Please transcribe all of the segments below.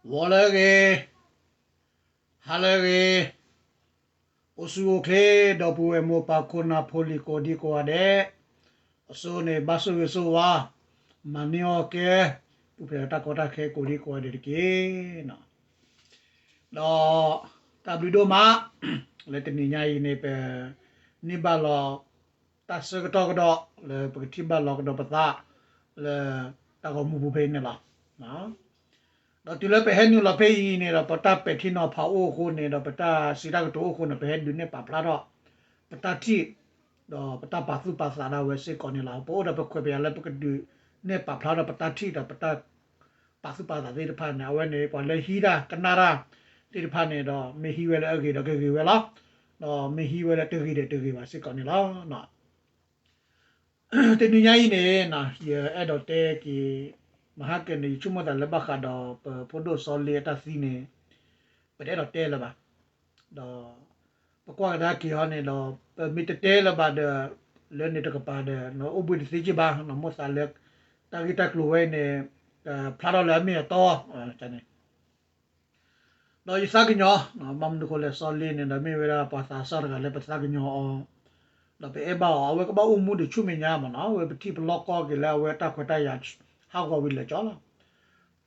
ဂီၤလၢအဂ့ၤ, ဟါလၢအဂ့ၤ, အိၣ်ဆူၣ်အိၣ်ချ့ ဒီပုၢ်ဝဲၢ်မိၢ်ပၢ်ခိၣ်နၢ်ဖိလံၤကိးဒံကိးဂၤဒဲး, အဆိန့ၣ် ဘၣ်ဆိၣ်ဂ့ၤဆိၣ်ဝါ, မၤန့ၢ်အီၣ်ကဲ, ပူၤဖျဲးဒီးတၢ်ကီတၢ်ခဲကိးဒံကိးဂၤဒဲးတက့ၢ်. ဒီးတၢ်ဘျုးဒိၣ်မး လၢတနံၤညါအံၤန့ၣ် ပန့ၢ်ဘၣ်လီၤ တၢ်ဆၢကတီၢ်ကဒီး လၢပကထံၣ်ဘၣ်လီၤကဒီးပသး လၢတၢ်ဂီၤမူပူၤဖဲအံၤန့ၣ်လီၤ. ဒီးတုၤလၢပဟဲနုာ်လီၤဖဲအံၤန့ၣ်ဒီး ပတၢ်ပဲာ်ထံနီၤဖးအိၣ်အဃိန့ၣ်ဒီး ပတၢ်စံးတၢ်ကတိၤအိၣ်အဃိန့ၣ် ပဟဲဒုးနဲၣ်ပာ်ဖျါထီၣ် ပတၢ်ထံၣ် ဒီးပတၢ်ပာ်သူၣ်ပာ်သးဒၣ်ဝဲစ့ၢ်ကီးန့ၣ်လီၤ. ပအိၣ်ဒီးပခွဲးပယာ်လၢပကဒုးနဲၣ်ပာ်ဖျါထီၣ်ပတၢ်ထံၣ်ဒီးပတၢ်ပာ်သူၣ်ပာ်သးသ့ၣ်တဖၣ်န့ၣ် အဝဲန့ၣ် ပှၤလၢဟံးတၢ်ကနၣ်တၢ်သ့ၣ်တဖၣ်န့ၣ်ဒီး မ့ၢ်ဟံးဝဲလၢအဂ့ၤဒီးကဂ့ၤဝဲလီၤ. ဒီးမ့ၢ်ဟံးဝဲလၢတဂ့ၤဒီးတဂ့ၤဘၣ်စ့ၢ်ကီးန့ၣ်လီၤ. တနံၤညါအံၤန့ၣ် ယအဲၣ်ဒိးတဲက့ၤ မဟါကန့ၣ် ယဆိကမိၣ်သးလၢဘၣ်ဃးဒီးပဖိဒိၣ်စီၤလ့အတၢ်သံန့ၣ် ပတအဲၣ်ဒိးတဲလၢၤဘၣ်. ဒီးပကွၢ်ကဒါက့ၤဟီန့ၣ်ဒီး ပမ့ၢ်တတဲလၢၤဘၣ်ဒီး လၢန့ၣ်တကပၤဒီး အိၣ်ဘှံးတသ့က့ဘၣ် မိၣ်သးလၢ တၢ်ဂ့ၢ်တၢ်ကျိၤဝဲအံၤန့ၣ် ဖျါထီၣ်လၢအမ့ၢ်အတီန့ၣ် ဒီးယသးကညီၤ ဘၣ်မနုၤဃိလဲၣ် စီၤလ့န့ၣ်ဒီး မ့ၢ်ဝဲဒၣ်ပှၤသးစၢ်တဂၤလၢပသးကညီၤအီၤ ဒီးပအဲၣ်ဘၣ်အီၤ အဝဲကဘၣ်အိၣ်မူဒံးဆူမဲာ်ညါမ့ၢ်နီၤ အဝဲပထံၣ်ပလီၢ်ကီၢ်က့ၤလၢအဝဲတၢ်ခွဲးတၢ်ယာ် ဟးဂီၤဝံၤလၢာ်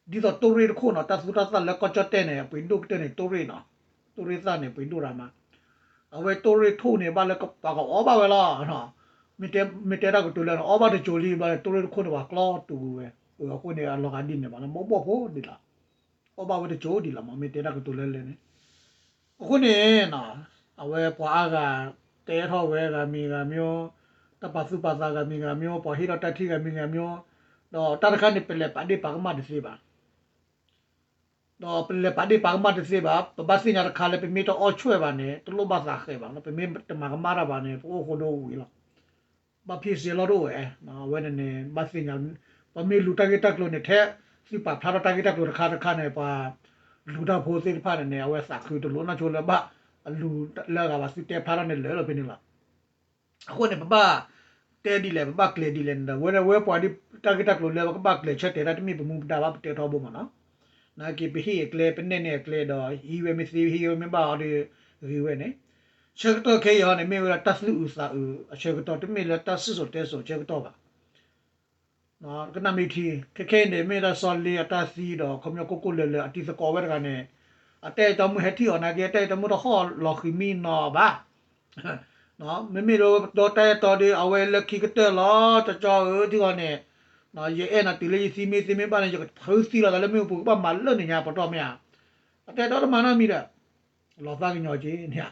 ကၠီလီၤ. ဒ်သိးတိၣ်ရ့ၣ်တခိၣ်နီၤ တၢ်သူတၢ်သၣ်လၢကီၢ်ကၠီၣ်တဲၣ်န့ၣ် အပှ့ၤဒိၣ်ကတၢၢ်န့ၣ် တိၣ်ရ့ၣ်နီၤ တိၣ်ရ့ၣ်သၣ်န့ၣ် ပှ့ၤဒိၣ်ရၤမး အဝဲတိၣ်ရ့ၣ်ထိၣ်န့ၣ် ဘၣ်လၢပှၤကအီၣ်ဘၣ်ဝဲလီၤ. မ့ၢ်တဲတၢ်ကတိၤလၢ အီၣ်ဘၣ်တစိၤလံဘျီန့ၣ် တိၣ်ရ့ၣ်တခိၣ်န့ၣ် ပှၤကျီတူာ်ဝဲ အဃိန့ၣ် အလီၤဂာ်ဒ်န့ၣ်ဘၣ် မ့ၢ်ဘီၣ်ဖိဒ်လီၤ အီၣ်ဘၣ်ဝဲတစိၤဒ်လီၤမ့ၢ်တဲတၢ်ကတိၤလၢလဲၣ်န့ၣ် အဃိန့ၣ် အဝဲပှၤအါဂၤ တဲထီၣ်ဝဲဂၤမံၤဂၤမံၤ တၢ်ပာ်သူၣ်ပာ်သးဂၤမံၤဂၤမံၤ ပှၤဟ့ၣ်ထီၣ်တၢ်ထံၣ်ဂၤမံၤဂၤမံၤ ဒီးတၢ်တခါန့ၣ် ပလဲၤပာ်ဒ့ၣ်ပာ်ကမၣ်တသ့ဘၣ် ဒီးပလဲၤပာ်ဒ့ၣ်ပာ်ကမၣ်တသ့ဘၣ် ပဘၣ်သ့ၣ်ညါတခါလၢပမ့ၢ်တအီၣ်ဆွဲၣ်ဘၣ်န့ၣ် တလိၣ်ဘၣ်သးဃဲးဘၣ် ပမ့ၢ်တမၤကမၣ်တၢ်ဘၣ်န့ၣ် ပအိၣ်ဃိဒိဝံၤလီၤ ဘၣ်ဖ့စ့လီၤတအိၣ်ဝဲ အဝဲန့ၣ်န့ၣ် ဘၣ်သ့ၣ်ညါ ပမ့ၢ်လူၤတၢ်ဂ့ၢ်တၢ်ကျိၤန့ၣ် ထဲသုပာ်ဖျါထီၣ်တၢ်ဂ့ၢ်တၢ်ကျိၤတခါတခါန့ၣ် ပှၤလူၤတၢ်ဖိသ့ၣ်တဖၣ်န့ၣ်န့ၣ် အဝဲသးခုတလိၣ်နီၢ်ဆိလၢဘၣ် အလူၤလၢအဂၤဘၣ်သုတဲဖျါထီၣ်န့ၣ်လၢာ်လီၤဖဲန့ၣ်လီၤ အဃိန့ၣ် ပဘၣ်တဲဒ်လဲၣ် ပဘၣ်ကျဲၤဒ်လဲၣ်န့ၣ်ဒီး ဝဲဒၣ်ဝဲပှၤဒ်တၢ်ဂ့ၢ်တၢ်ကျိၤလၢပကဘၣ်ကျဲၤဆၢတဲာ်တၢ်တမ့ၢ်ပမူပဒါဘၣ် ပတဲထီဘိမ့ၢ်နီၤ နာ်က့ ပဟ့ၣ်အကျဲ ပနဲၣ်န့ၢ်အကျဲဒီး ဟံးဝဲမ့ၢ်သ့ ဟံးဝဲမ့ၢ်ဘၣ်အီၤဒီး ဂ့ၤဝဲန့ၣ် ဆၢကတီၢ်ခဲအံၤဟီန့ၣ် မ့ၢ်ဝဲဒၣ်တၢ်သူၣ်အုးသးအုးအဆၢကတီၢ် တမ့ၢ်လၢတၢ်စံၣ်စိၤတဲစိၤအဆၢကတီၢ်ဘၣ် ကနၣ်မ့ၢ်ထံ ခဲခဲအံၤန့ၣ် မ့ၢ်ဒၣ်စီၤလ့အတၢ်သံဒီး ခီပညီကိၢ်ကိၢ်လၢၤလၢၤ အတံၤသကိးဝဲတဂၤန့ၣ် အတၢ်အဲၣ်တီမုၣ်ဟဲထံၣ်အီၤနာ်က့ အတၢ်အဲၣ်တီမုၣ်တဟီၣ်လီၤဃံၤမံနီၤဘၣ် မ့မ့ၢ်လၢဒီးတၢ်အဲၣ်တီဒီး အဝဲလၢခံကတၢၢ်လီၤ ကၠီကၠီဧၢ ထံဂီၤန့ၣ် ယအဲၣ်နၤတုၤလၢယသံမ့ၢ်သ့မ့ၢ်ဘၣ်န့ၣ် ယကဖုသံလီၤသးလၢမ့ၣ်အူပူၤ ကဘၣ်မၤလၢနညါပတီၢ်မ့ၢ်ဧါ အတၢ်အဲၣ်တီတမၤနီတမံၤဒီး လီၤသးကညီၤက့ၤန့ၣ်ဧါ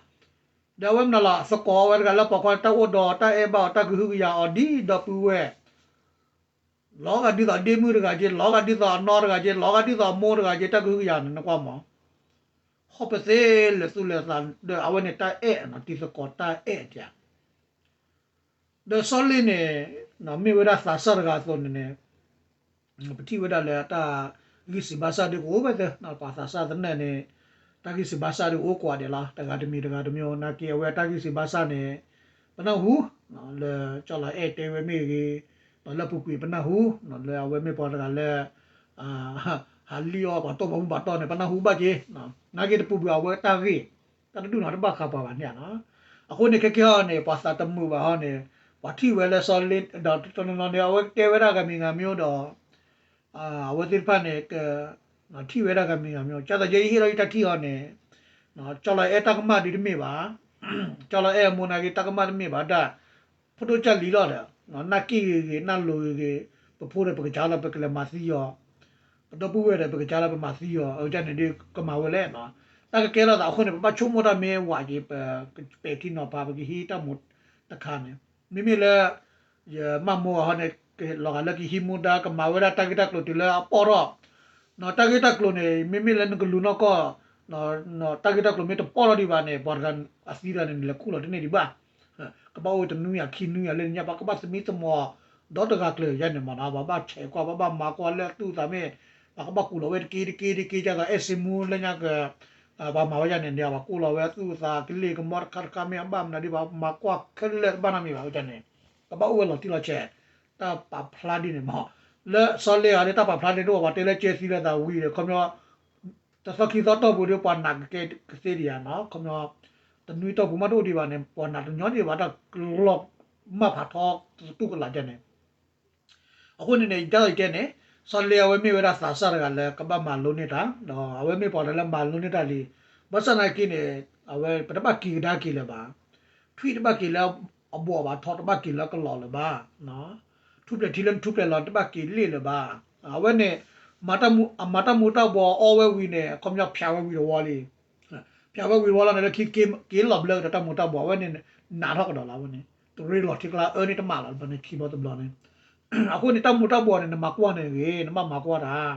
ဒီးအဝဲမနုၤလီၤ သကိးဝဲတဂၤလၢပှၤကွၢ်တၢ်အိၣ်ဒီးတၢ်အဲၣ်ဘၣ်အီၤ တၢ်ကဟုကယာ်အီၤဒ်ဒီပုၢ်ဝဲၢ် လီၤဂာ်ဒ်သိးဒ့မုၣ်တဂၤက့ လီၤဂာ်ဒ်သိးအနီတဂၤက့ လီၤဂာ်ဒ်သိးအမိၢ်တဂၤက့ တၢ်ကဟုကယာ်န့ၣ် နကွၢ်မး ဟီၣ်ပသ့လဲၤသူၣ်လဲၤသး ဒီးအဝဲန့ၣ်တၢ်အဲၣ်နီၤ တံၤသကိးတၢ်အဲၣ်တၢ် ဒီးစီၤလ့န့ၣ် မ့ၢ်ဝဲဒၣ်သးစၢ်တဂၤအသိးန့ၣ်န့ၣ် ပထံၣ်ဝဲဒၣ်လၢတၢ်ဂံၢ်စံးဘါစၢ်ဒ်ကအိၣ်ဝဲသ့ ပှၤသးစၢ်သနၢၣ်န့ၣ် တၢ်ဂံၢ်စံးဘါစၢ်ဒ်ကအိၣ်ကွၢ်ဒဲးလီၤ တဂၤတမံၤတဂၤတမံၤ နာ်က့အဝဲတၢ်ဂံၢ်စံးဘါစၢ်န့ၣ် ပနၢ်ဟူ လၢကၠီလီၤအဲၣ်တဲဝဲမ့ၢ်ဂ့ၤ ဒီးလၢပူၤကွံာ်ပနၢ်ဟူ လၢအဝဲမ့ၢ်ပှၤတဂၤလၢ ဟးလံၣ်အီၣ်ပှၤတီၢ်ပှၤမူပှၤတီၢ်န့ၣ် ပနၢ်ဟူဘၣ်က့ၤ နာ်က့တပူၤဘၣ်အဝဲတၢ်ဂ့ၢ် တၢ်တဒူၣ်နီၤတဘၣ်ဃးပှၤဘၣ်န့ၣ်ဧါနီၤ အဃိန့ၣ် ခဲကဲဟီန့ၣ် ပှၤသးတမုာ်ဘၣ်ဟီန့ၣ် ပှၤထံၣ်ဝဲလၢစီၤလ့ ဒီးတနီၤနီၤန့ၣ် အဝဲကဲဝဲဒၣ်ဂၤမံၤဂၤမံၤဒီး အဝဲသ့ၣ်တဖၣ်န့ၣ် ထံၣ်ဝဲဒၣ်ဂၤမံၤဂၤမံၤ ကၢ်သးယဲယဟ့ၣ်လီၤယတၢ်ထံၣ်ဟီန့ၣ် ကၠီလီၤအဲၣ်တၢ်ကမၣ်ဒ်တမ့ၢ်ဘၣ် ကၠီလီၤအဲၣ်အမိၢ်နာ်က့တၢ်ကမၣ်တမ့ၢ်ဘၣ်ဒၣ် ဖိဒိၣ်ကၢ်လံၤလီၤဒီး နၢ်က့ၣ်ဂ့ၤဂ့ၤ နၢ်လိၤဂ့ၤဂ့ၤ ပဖိဒီးပကစၢ်လီၤပကလဲၤမၤသံအီၤ ပဒီပုၢ်ဝဲၢ်ဒီးပကစၢ်လီၤပမၤသံအီၤ အကန့ၣ်ဒ်ကမၤဝဲလဲၣ် တၢ်ကကဲထီၣ်သးအဃိန့ၣ် ပဘၣ်ဆိကမိၣ်တၢ်မ့ၢ်ဝးက့ၤ ပပဲာ်ထံနီၤဖး ပကဟံးတၢ်မူးတခါန့ၣ် မ့မ့ၢ်လၢ ယမၢ်မိၢ်အဟီန့ၣ် လီၤဂာ်လၢကဟံးမူဒါ ကမၤဝဲဒၣ်တၢ်ဂ့ၢ်တၢ်ကျိၤတုၤလၢအပီၢ်ထီၣ် တၢ်ဂ့ၢ်တၢ်ကျိၤန့ၣ် မ့မ့ၢ်လၢနကလူၤနီၢ်ကီၢ် တၢ်ဂ့ၢ်တၢ်ကျိၤမ့ၢ်တပီၢ်ထီၣ်ဒံးဘၣ်န့ၣ် ပှၤတဂၤအသံတဂၤန့ၣ် နလဲၤခူၣ်လီၤတန့ၢ်ဒံးဘၣ် ကဘၣ်အိၣ်တနွံယၤခံနွံယၤလၢညါ ပှၤကဘၣ်သမံသမိး ဒီတဂၤကျၢၤယါန့ၣ်မ့ၢ်နီၤ ပှၤဘၣ်ဆဲးကွၢ် ပှၤဘၣ်မၤကွၢ်လၢအသူၣ်အသးမ့ၢ် ပှၤကဘၣ်ကူးလီၤဝဲတက့တက့တက့ ကၢ်သးအဲၣ်စ့မူလၢညါက ပှၤမၤဝဲယါန့ၣ် ပှၤကူးလီၤဝဲအသူၣ်အသး ကလ့ၢ်ကမီတခါတခါမ့ၢ်အဘၣ်မနုၤဒ် ပှၤမၤကွၢ်ခဲလၢာ်တဘၣ်နီတမံၤဘၣ် အကန့ၣ် ကဘၣ်အိၣ်ဝဲလီၤတံၢ်လီၤဆဲး တၢ်ပာ်ဖျါဒ်န့ၣ်မ့ၢ် လၢစီၤလ့အီၤဒ်တၢ်ပာ်ဖျါန့ၣ် တအိၣ်ဘၣ် ပှၤတဲလၢကဲသံလၢသးဝံၤဒီး ခီပညီ တသီခံသီတီၢ်ပူၤဒီး ပှၤနာ်ကကဲကသ့ဒံးဧါနီၤ, ခီပညီ တနွံတီၢ်ပူၤမးတအိၣ်ဒံးဘၣ်န့ၣ် ပှၤနာ်တညီဒံးဘၣ် တၢ်ကလီၢ်မၢ်ဖးထီသတူၢ်ကလာ်ဒ်န့ၣ်. အဃိန့ၣ်န့ၣ် ဒ်သိးယတဲန့ၣ် စီၤလ့အဝဲမ့ၢ်ဝဲဒၣ်သးစၢ်တဂၤလၢကဘၣ်မၤလိန့ၢ်တၢ်, ဒီးအဝဲမ့ၢ်ပှၤတဂၤလၢမၤလိန့ၢ်တၢ်လံ. ဘၣ်ဆၣ်သနာ်က့န့ၣ် အဝဲပတဘၣ်က့ၤကဒါက့ၤလၢၤဘၣ်. ထွံၣ်တဘၣ်က့ၤလၢအဘိးဘၣ်, ထီတဘၣ်က့ၤလၢကလီၤလၢၤဘၣ်. ထူၣ်ဖျဲးထံလၢနထူၣ်ဖျဲးလီၤ တဘၣ်က့ၤလ့ၣ်လၢၤဘၣ်. အဝဲန့ၣ် အမၤတၢ်မူၤတၢ်ဘှီးအီၣ်ဝဲဝံၤန့ၣ် အခီပညီဖၠးဝဲဝံၤတဝီလံ. ဖၠးဝဲဝံၤတဝီလီၤန့ၣ် လၢခံက့ၤလီၤဘျၢကဒီးတၢ်မူၤတၢ်ဘှီး အဝဲန့ၣ် နးထီၣ်ကဒီးလီၤ အဝဲန့ၣ် တရ့လီၤထံကျါအၢန့ၣ်တမးလီၤ ဘျီန့ၣ်ခံဘျီတဘျီန့ၣ်. အဃိန့ၣ် တၢ်မူၤတၢ်ဘှီးန့ၣ် နမၤကွၢ်န့ၣ်ဂ့ၤ နဘၣ်မၤကွၢ်တၢ်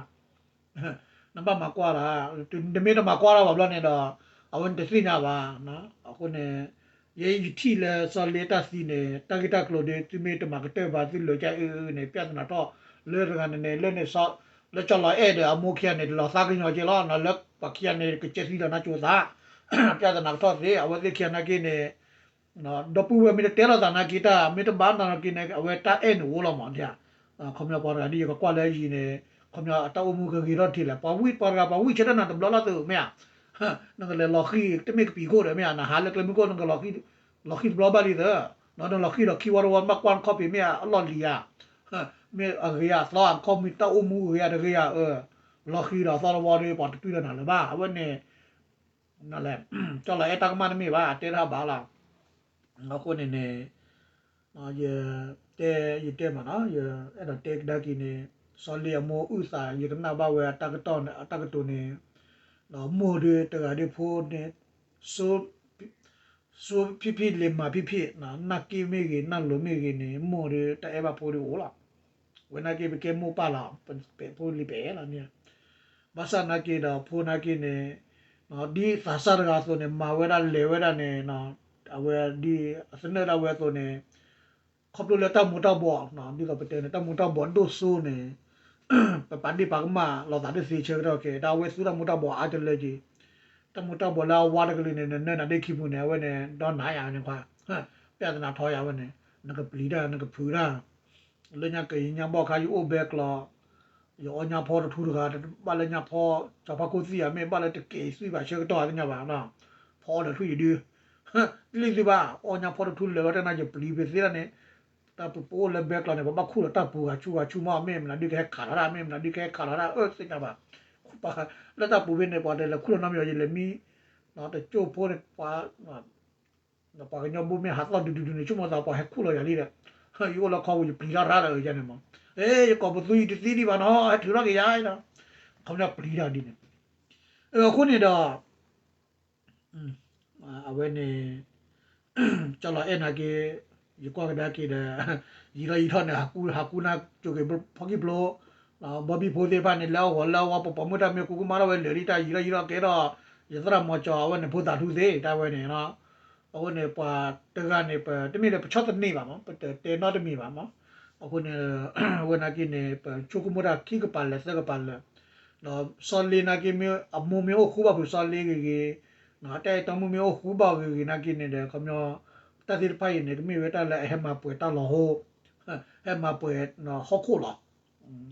နဘၣ်မၤကွၢ်တၢ်, နမ့ၢ်တမၤကွၢ်တၢ်ဘၣ်ဘျီန့ၣ်ဒီး အဝဲန့ၣ်တသ့ၣ်ညါဘၣ်. အဃိန့ၣ် ယဲယထံၣ်လၢစီၤလ့တၢ်သံန့ၣ် တၢ်ဂ့ၢ်တၢ်ကျိၤဒီး သုမ့ၢ်တမၤကတၢၢ်ဘၣ် သုလၢာ်ကၢအုန့ၣ် ပြဿနာထီၣ်လၢတဂၤန့ၣ်န့ၣ် လၢန့ၣ် လၢကၠီလီၤအဲၣ်ဒီးအမိၢ်ခံဂၤန့ၣ် တလီၤသးကညီၤက့လီၤနီၤ, လၢပှၤခံဂၤန့ၣ် ကစၢၢ်သံလီၤနါကၠိသး, ပြဿနာကထီၣ်သ့ အဝဲသ့ၣ်ခံဂၤနာ်က့န့ၣ် ဒီပုၢ်ဝဲၢ်မ့ၢ်တတဲလိာ်သးနာ်က့တၢ် မ့ၢ်တဘၣ်နာ်က့န့ၣ် အဝဲတၢ်အဲၣ်န့ၣ်အိၣ်လီၤမး, ခီပညီပှၤတဂၤဒ်ယကကွၢ်လၢအယံၤန့ၣ် ခီပညီအတၢ်အိၣ်မူကဂ့ၤထီၣ်တထံးလဲၣ်, ပှၤဝံၣ်ပှၤတဂၤ ပှၤဝံၣ်ဆၢထၢၣ်နၤတဘျီလီၤသုးမ့ၢ်ဧါ, နကလဲၤလီၤဃံၤ တမ့ၢ်ကပံာ်ခိၣ်ဒီးမ့ၢ်ဧါ, နဟးလၢကျဲမုၢ်ခိၣ် နကလီၤဃံၤတဘျီဘၣ်လံသၢ, နလီၤဃံၤဒီးခံဝီတဝီ နဘၣ်ကွၢ်နခီၣ်ဖံးမ့ၢ်အလီၢ်လံၤဧါ, မ့ၢ်အဂ့ၤဧါသီ နခီၣ်ဖံးတၢ်အိၣ်မူဂ့ၤဧါတဂ့ၤဧါ, လီၤဃံၤဒီးသီတဝီဒီး ပှၤတတွံၢ်ဒီးနၤလၢၤဘၣ်, အဝဲန့ၣ် နလဲၣ်, ကၠီလီၤအဲၣ်တၢ်ကမၣ်တမ့ၢ်ဘၣ် တဲတၢ်ဘၣ်လီၤ. အဃိန့ၣ်န့ၣ် ယတဲ ယတဲမးနီၤ ယအဲၣ်ဒိးတဲကဒါက့ၤန့ၣ် စီၤလ့အမိၢ်အုၣ်သး ယကနၣ်ဘၣ်ဝဲအတၢ်ကတီၢ်န့ၣ် အတၢ်ကတိၤန့ၣ် ဒီးမိၢ်ဒီးတဂၤဒီးဖိန့ၣ် စိ စိဖံဖံလံၤမၤဖံဖံ, နၢ်က့မ့ၢ်ဂ့ၤ နၢ်လိၤမ့ၢ်ဂ့ၤန့ၣ် မိၢ်ဒီးတၢ်အဲၣ်ဘၣ်ဖိဒီးအိၣ်လီၤ. ဝဲနာ်က့ပကဲမိၢ်ပၢ်လီၤ, ပဖိလံၤပအဲၣ်လီၤန့ၣ်, ဘၣ်ဆၣ်နာ်က့ဒီးဖိနာ်က့န့ၣ် ဒ်သးစၢ်တဂၤအသိးန့ၣ် မၤဝဲဒၣ်လဲၤဝဲဒၣ်န့ၣ် အဝဲဒ်အသနၢၣ်ဒၣ်ဝဲအသိးန့ၣ် ခီဖျိလၢတၢ်မူၤတၢ်ဘှီး ဒ်သိးပတဲန့ၣ် တၢ်မူၤတၢ်ဘှီးဒိၣ်စိန့ၣ် ပပာ်ဒ့ၣ်ပာ်ကမၣ်လိာ်သးဒ်သ့ဆၢကတီၢ်ခဲ တၢ်အဝဲသူတၢ်မူၤတၢ်ဘှီးအါတလၢက့ၤ, တၢ်မူၤတၢ်ဘှီးလၢအဝါတကလုာ်န့ၣ် နနၢနၤဒ့ၣ်ခံပူၤန့ၣ် အဝဲန့ၣ် ဒီနၤယၤန့ၣ်ခွါ, ပြဿနာထီယၤဝဲန့ၣ် နကပျံၤတၢ် နကဖုးတၢ်, လၢညါက့ၤယညါဘီၣ်ခါ ယအိၣ်ဘဲကျီး ယအီၣ်ညါဖီတထူတဂၤ ဘၣ်လၢညါဖီ စီၤဖါခိၣ်သံၣ်ဧါ မ့ၢ်ဘၣ်လၢတကဲးသွံၣ်ဘၣ်ဆၢကတီၢ်သ့ၣ်ညါဘၣ်, ဖီအီၣ်ဒီးထွံၣ်ယဒု လံသုဘၣ် အီၣ်ညါဖီတထူလၢာ်လီၤတၢ်နၤ ယပျံၤပသ့ဒၣ်န့ၣ်, တၢ်ပပအိၣ်လၢဘဲကျီးန့ၣ် ပဘၣ်ခူၣ်လီၤတၢ်ပူၤဂၤဆူဂၤဆူမီၢ် မ့ၢ်မနုၤဒုးကဟဲခးလီၤတၢ် မ့ၢ်မနုၤဒုးကဟဲခးလီၤတၢ် အၢသ့ၣ်ညါဘၣ်, လၢတၢ်ပူၤဖဲန့ၣ် ပှၤတဲလၢခူၣ်လီၤနီတမံၤ ယလဲၤမံ တကၠိၢ်ဖိန့ၣ် ပှၤ ပှၤကညီဘိမ့ၢ်ဟးသီၣ်ဒုဒုဒုန့ၣ် ဆိကမိၣ်သးပှၤဟဲခူၣ်လီၤယၤလံဒီး, ယအိၣ်လၢခီပူၤ ယပျံၤထီၣ်ရၣ်ဒီးယၤန့ၣ်မး, အ့ ယကိာ်ပသူယတသံဒံးဘၣ်နီၤ ဟဲထုးထီၣ်က့ၤယၤဒီး, ခီပညီပျံၤတၢ်ဒ်န့ၣ်, အဃိန့ၣ်ဒီး အဝဲန့ၣ် ကၠီလီၤအဲၣ်နာ်က့ ယကွၢ်ကဒါက့ၤဒီး ယံာ်ထီၣ်ယံာ်ထီၣ်န့ၣ် ဟးကူနၢ်ကၠိက့ၤဖီကံၢ်ဖျိ ဘီဘံၣ်ဖိသ့ၣ်တဖၣ်န့ၣ် လၢအဂီၢ်လၢအဝါ ပပိာ်မုၣ်တၢ်မ့ၢ်ကူကမၣ်ထီၣ်ဝဲလၢာ်လံတၢ်ယံာ်ထီၣ်ယံာ်ထီၣ်ကဲထီၣ် ယသရၣ်မီၤကၠီအဝဲန့ၣ် ဖိသၣ်ထူသ့တၢ်ဝဲန့ၣ်, အဃိန့ၣ် ပှၤတဂၤန့ၣ် ပတမ့ၢ်လၢပဆီၣ်သနံးဘၣ်မး ပတတဲနီတမံၤဘၣ်မး, အဃိန့ၣ် အဝဲနာ်က့န့ၣ် ပဆိကမိၣ်တၢ်ခံကပၤလၢာ်သၢကပၤလၢာ်, ဒီးစီၤလ့နာ်က့ အမိၢ်မ့ၢ်အိၣ်ဃူဘၣ်ဖုးစီၤလ့ဂ့ၤဂ့ၤ တၢ်အဲၣ်တီမုၣ်မ့ၢ်အိၣ်ဃူဘၣ်ဂ့ၤဂ့ၤနာ်က့န့ၣ်ဒီး ခီပညီ တၢ်သ့ၣ်တဖၣ်အံၤန့ၣ် ကမ့ၢ်ဝဲတၢ်လၢအဟဲမၤပှဲၤတၢ်လီၤဟိ ဟဲမၤပှဲၤဟီၣ်ခိၣ်လီၤ.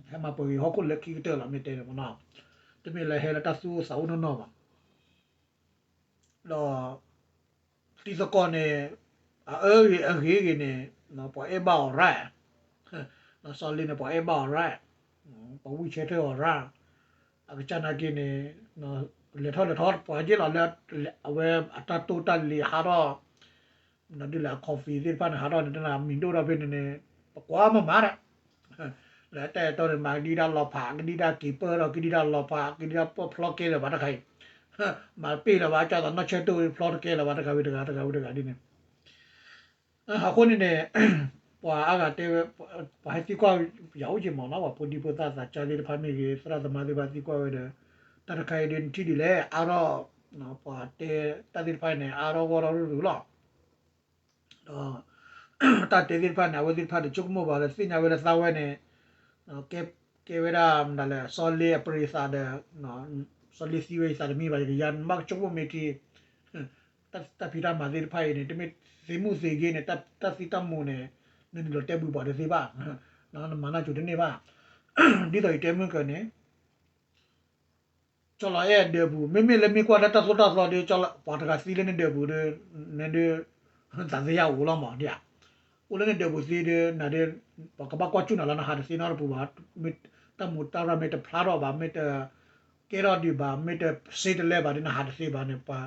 ဟဲမၤပှဲၤဂ့ၤဟီၣ်ခိၣ်လၢခံကတၢၢ်လီၤ မ့ၢ်တဲန့ၣ်မနီၤ, တမ့ၢ်လၢဟဲလၢတၢ်သူၣ်အိၣ်သးအိၣ်နီၢ်နီၢ်ဘၣ်. ဒီး တံၤသကိးန့ၣ် အအၢဂ့ၤအဂ့ၤဂ့ၤန့ၣ် ပှၤအဲၣ်ဘၣ်အီၤရၣ်, စီၤလ့န့ၣ် ပှၤအဲၣ်ဘၣ်အီၤရၣ်, ပှၤဝံၢ်ဆၢထၢၣ်အီၤရၣ်, အကစၢ်နာ်က့န့ၣ် လဲၤထီၣ်လဲၤထီၣ်ပှၤက့ၢ်လီၤလၢ အဝဲအတၢ်တိၢ်တၢ်လံၤဟးထီၣ် ဒ်လဲၣ်အ coffee သ့ၣ်တဖၣ်န့ၣ် ဟးထီၣ်န့ၣ် တနၤမံၤဒိၣ်ထီၣ်ဖဲန့ၣ်န့ၣ် ပကွၢ်မးမးဒၣ် လၢတၢ်အဲၣ်တီန့ၣ် မၤကဒံတၢ်လီၤဖး ကဒံတၢ်က့ၤပၢၢ်ထီၣ် ကဒံတၢ်လီၤဖး ကဒံတၢ်ပၢၢ်ဖျီကဲလၢၤဘၣ်တခါအံၤ မၤပ့ၢ်လၢၤဘၣ် ကၢ်သးနီၢ်ဆၢတိၢ်ဖျီတကဲလၢၤဘၣ် တဂၤဝံၤတဂၤ တဂၤဝံၤတဂၤဒ်န့ၣ် အဃိန့ၣ်န့ၣ် ပှၤအါဂၤတဲဝဲ ပှၤဟဲသံကွၢ်ယၤအိၣ်က့ၤမးနီၤ ပှၤဖိဒံဖိသၣ်သးစၢ်သ့ၣ်တဖၣ်မ့ၢ်ဂ့ၤ သရၣ်သမါသ့ၣ်တဖၣ်သံကွၢ်ဝဲဒီး တၢ်တခါအံၤဒ်နထံၣ်ဒ်လဲၣ် အါထီၣ် ပှၤတဲတၢ်သ့ၣ်တဖၣ်န့ၣ် အါထီၣ်ဂီၢ်ထီၣ်ရူၢ်ရူၢ်လီၤ. ဒီး တၢ်တဲသ့ၣ်တဖၣ်န့ၣ် အဝဲသ့ၣ်တဖၣ်တဆိကမိၣ်ဘၣ်လၢ သ့ၣ်ညါဝဲလၢသးဝဲန့ၣ် ကဲ ကဲဝဲဒၣ်မတၤလဲၣ် စီၤလ့အပရံးသးဒီး စီၤလ့သံဝဲယသးတမံၤဘၣ် ယကယၤနဘၣ်ကဆိကမိၣ်မ့ၢ်ထံ တၢ်ဖံးတၢ်မၤသ့ၣ်တဖၣ်အံၤန့ၣ် တမ့ၢ်သ့မူသ့ဂ့ၤန့ၣ် တၢ်သံတၢ်မူန့ၣ် နနုာ်လီၤတဲဘုးပှၤတသ့ဘၣ် နမၤနၢ်စူၤတန့ၢ်ဘၣ် ဒ်သိးယတဲမုၢ်ကၢန့ၣ် ကၠီလီၤအဲၣ်ဒၢးပူၤ မ့မ့ၢ်လၢမ့ၢ်ကွၢ်လၢတၢ်သိၣ်တၢ်သီဒီး ပှၤတဂၤသံလၢနဒၢးပူၤဒီး နဒုး သးသယၣ်အိၣ်လီၤမးဒ်ဧါ. အိၣ်လၢနဒၢးပူၤသံဒီး နၤဒီး ပှၤကဘၣ်ကွၢ်ကၠူၣ်နၤလီၤ နဟးတသ့နီတပူၤဘၣ်. မ့ၢ်တၢ်မူတၢ်ရၢ်မ့ၢ်တဖျါထီၣ်ဘၣ် မ့ၢ်တကဲထီၣ်ဒံးဘၣ် မ့ၢ်တစ့တလဲဘၣ်ဒီး နဟးတသ့ဘၣ်န့ၣ် ပှၤ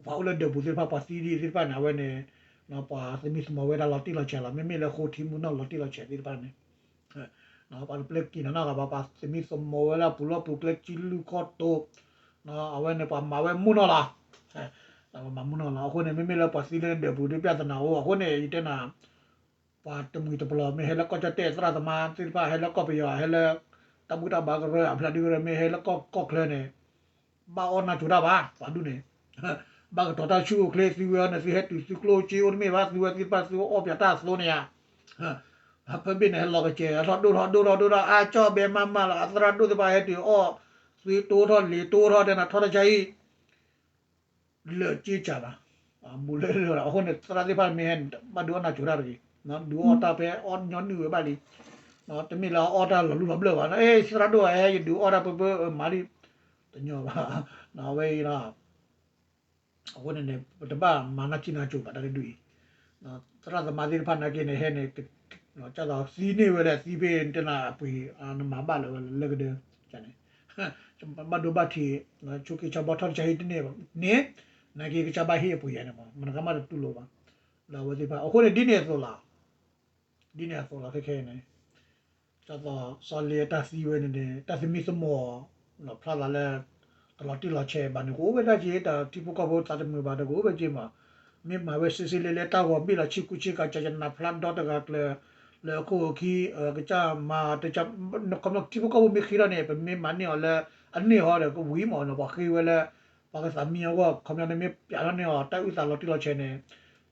ပှၤအိၣ်လၢဒၢးပူၤသ့ၣ်တဖၣ် ပှၤသံဒ်သ့ၣ်တဖၣ်န့ၣ် အဝဲန့ၣ် ပှၤသမံသမိးဝဲဒၣ်လီၤတံၢ်လီၤဆဲးလီၤ. မ့မ့ၢ်လၢဃိထံမုၢ်နီၢ်လီၤတံၢ်လီၤဆဲးသ့ၣ်တဖၣ်န့ၣ် ပှၤတပျဲက့ၤနီၢ်နီၢ်ဂၤဘၣ် ပှၤသမံသမိးဝဲဒၣ်ပူၤလီၢ်ပူၤ ကျဲကံလူၢ်ခီၣ်တိၤ အဝဲန့ၣ်ပှၤမၤဝဲမုၢ်နီၢ်လီၤ. ပှၤမၤမုၢ်နီၢ်လီၤ. အဃိန့ၣ် မ့မ့ၢ်လၢပှၤသံလၢနဒၢးပူၤဒီး ပြဿနာအိၣ် အဃိန့ၣ် ယတဲနၤ ပှၤတမှံၤတပျီၤ မ့ၢ်ဟဲလၢကီၢ်ကၠီၣ်တဲၣ် သရၣ်သမါသ့ၣ်တဖၣ် ဟဲလၢကီၢ်ပယီၤ ဟဲလၢ တၢ်ဘူၣ်တၢ်ဘါကရၢ အဖျါဒုကရၢ မ့ၢ်ဟဲလၢကီၢ်ကီၢ်ချၢန့ၣ် ဘၣ်အီၣ်နၢ်ကၠိတၢ်ဘၣ် ပှၤဒူၣ်န့ၣ် ဘၣ်ကတီၤတၢ်ဆူၣ်အိၣ်ချ့ သုဝဲအီၤန့ၣ် သုဟဲတုၤသုကျိၣ်စ့အိၣ်တမ့ၢ်ဘၣ် သုဝဲသ့ၣ်တဖၣ်သုအီၣ်ပၠးတၢ်အသိးန့ၣ်ဧါ. ဖဲဘ့ၣ်န့ၣ် ဟဲလီၤကစဲး ထီၣ်ဒိၣ်ထီၣ်ဒိၣ်ထီၣ်ဒိၣ်ထီၣ် အါကၠီၣ်ဘဲမးမးလီၤ အသရၣ်ဒိၣ်သ့ၣ်တဖၣ်ဟဲတုၤအီၣ် သုတိထီၣ်လံာ်တိထီၣ်တဲနၤထီၣ်တၢ်ဆါဟံၣ် လၢာ်က့စၢ်ဘၣ် ဘူးလၢလၢာ်လီၤ. အဃိန့ၣ် သရၣ်သ့ၣ်တဖၣ်မ့ၢ်ဟဲန့ၣ် ဘၣ်ဒုးအီၣ်နၢ်ကၠိတၢ်တဂ့ၤ ဒုးအီၣ်တၢ်ဖဲအီၣ်ညီနုၢ်ဝဲဘၣ်လံ တမ့ၢ်လၢအအီၣ်တၢ်လီၤလူၢ်လီၤဘျၢၣ်ဘၣ် အဲ သရၣ်ဒိၣ်ဟဲ ယဒုးအီၣ်တၢ်ပၢပၢမၤလံ တညီဘၣ် အဝဲအံၤလီၤ. အဃိန့ၣ်န့ၣ် ပတဘၣ်မၤနၢ်ကံၢ်နၢ်ကၠိဘၣ်တၢ်တဒုအံၤ သရၣ်သမါသ့ၣ်တဖၣ်နာ်က့န့ၣ် ဟဲန့ၣ် ကသံန့ၢ်ဝဲလၢသံဖဲတဲနၤအပှ့ၤ နမၤဘၣ်လၢၤဝဲလၢကဒၢန့ၣ် ဘၣ်ဒိဘၣ်ထံး ဆိက့ၤဆါဘီထီၣ်တၢ်ဆါဟံၣ်တန့ၢ်ဘၣ်န့ၣ် နာ်က့ကစၢ်ဘၣ်ဟ့ၣ်အပှ့ၤယၤန့ၣ်မး မနကမၣ်တတူၢ်လိာ်ဘၣ် လၢအဝဲသ့ၣ်တဖၣ် အဃိန့ၣ် ဒ်န့ၣ်အသိးလီၤ ဒ်န့ၣ်အသိးလီၤခဲခဲန့ၣ် ဒ်သိးစီၤလ့အတၢ်သံဝဲန့ၣ်န့ၣ် တၢ်သမံသမိး ဖျါသးလၢ တလီၤတံၢ်လီၤဆဲးဘၣ်န့ၣ် ကအိၣ်ဝဲဒၣ်က့ၤ တၢ်ထံဖိကီၢ်ဖိသးတမုာ်ဘၣ်ဒီး ကအိၣ်ဝဲက့ၤမး မ့ၢ်မၤဝဲစ့စ့လဲလဲ တၢ်ဂီၤဘ့ၣ်လီၤဆံကူဆံကၤ ကနၣ်ဖျါဒီတဂၤကျၢၤ လၢအခိၣ်အခံ ကစၢ်မၤတက ခီဖျိထံဖိကီၢ်ဖိမ့ၢ်ဃ့ထီၣ်န့ၣ် ပမ့ၢ်မၤန့ၢ်အီၤလၢ အန့ၢ်ဟီဒီးကဝံၤမးန့ၣ် ပှၤဃ့ဝဲလၢ ပှၤကသးမံအဂီၢ် ခီဖျိန့ၣ်မ့ၢ်ပျးထီၣ်န့ၢ်အီၤ တၢ်အုၣ်သးလီၤတံၢ်လီၤဆဲးန့ၣ်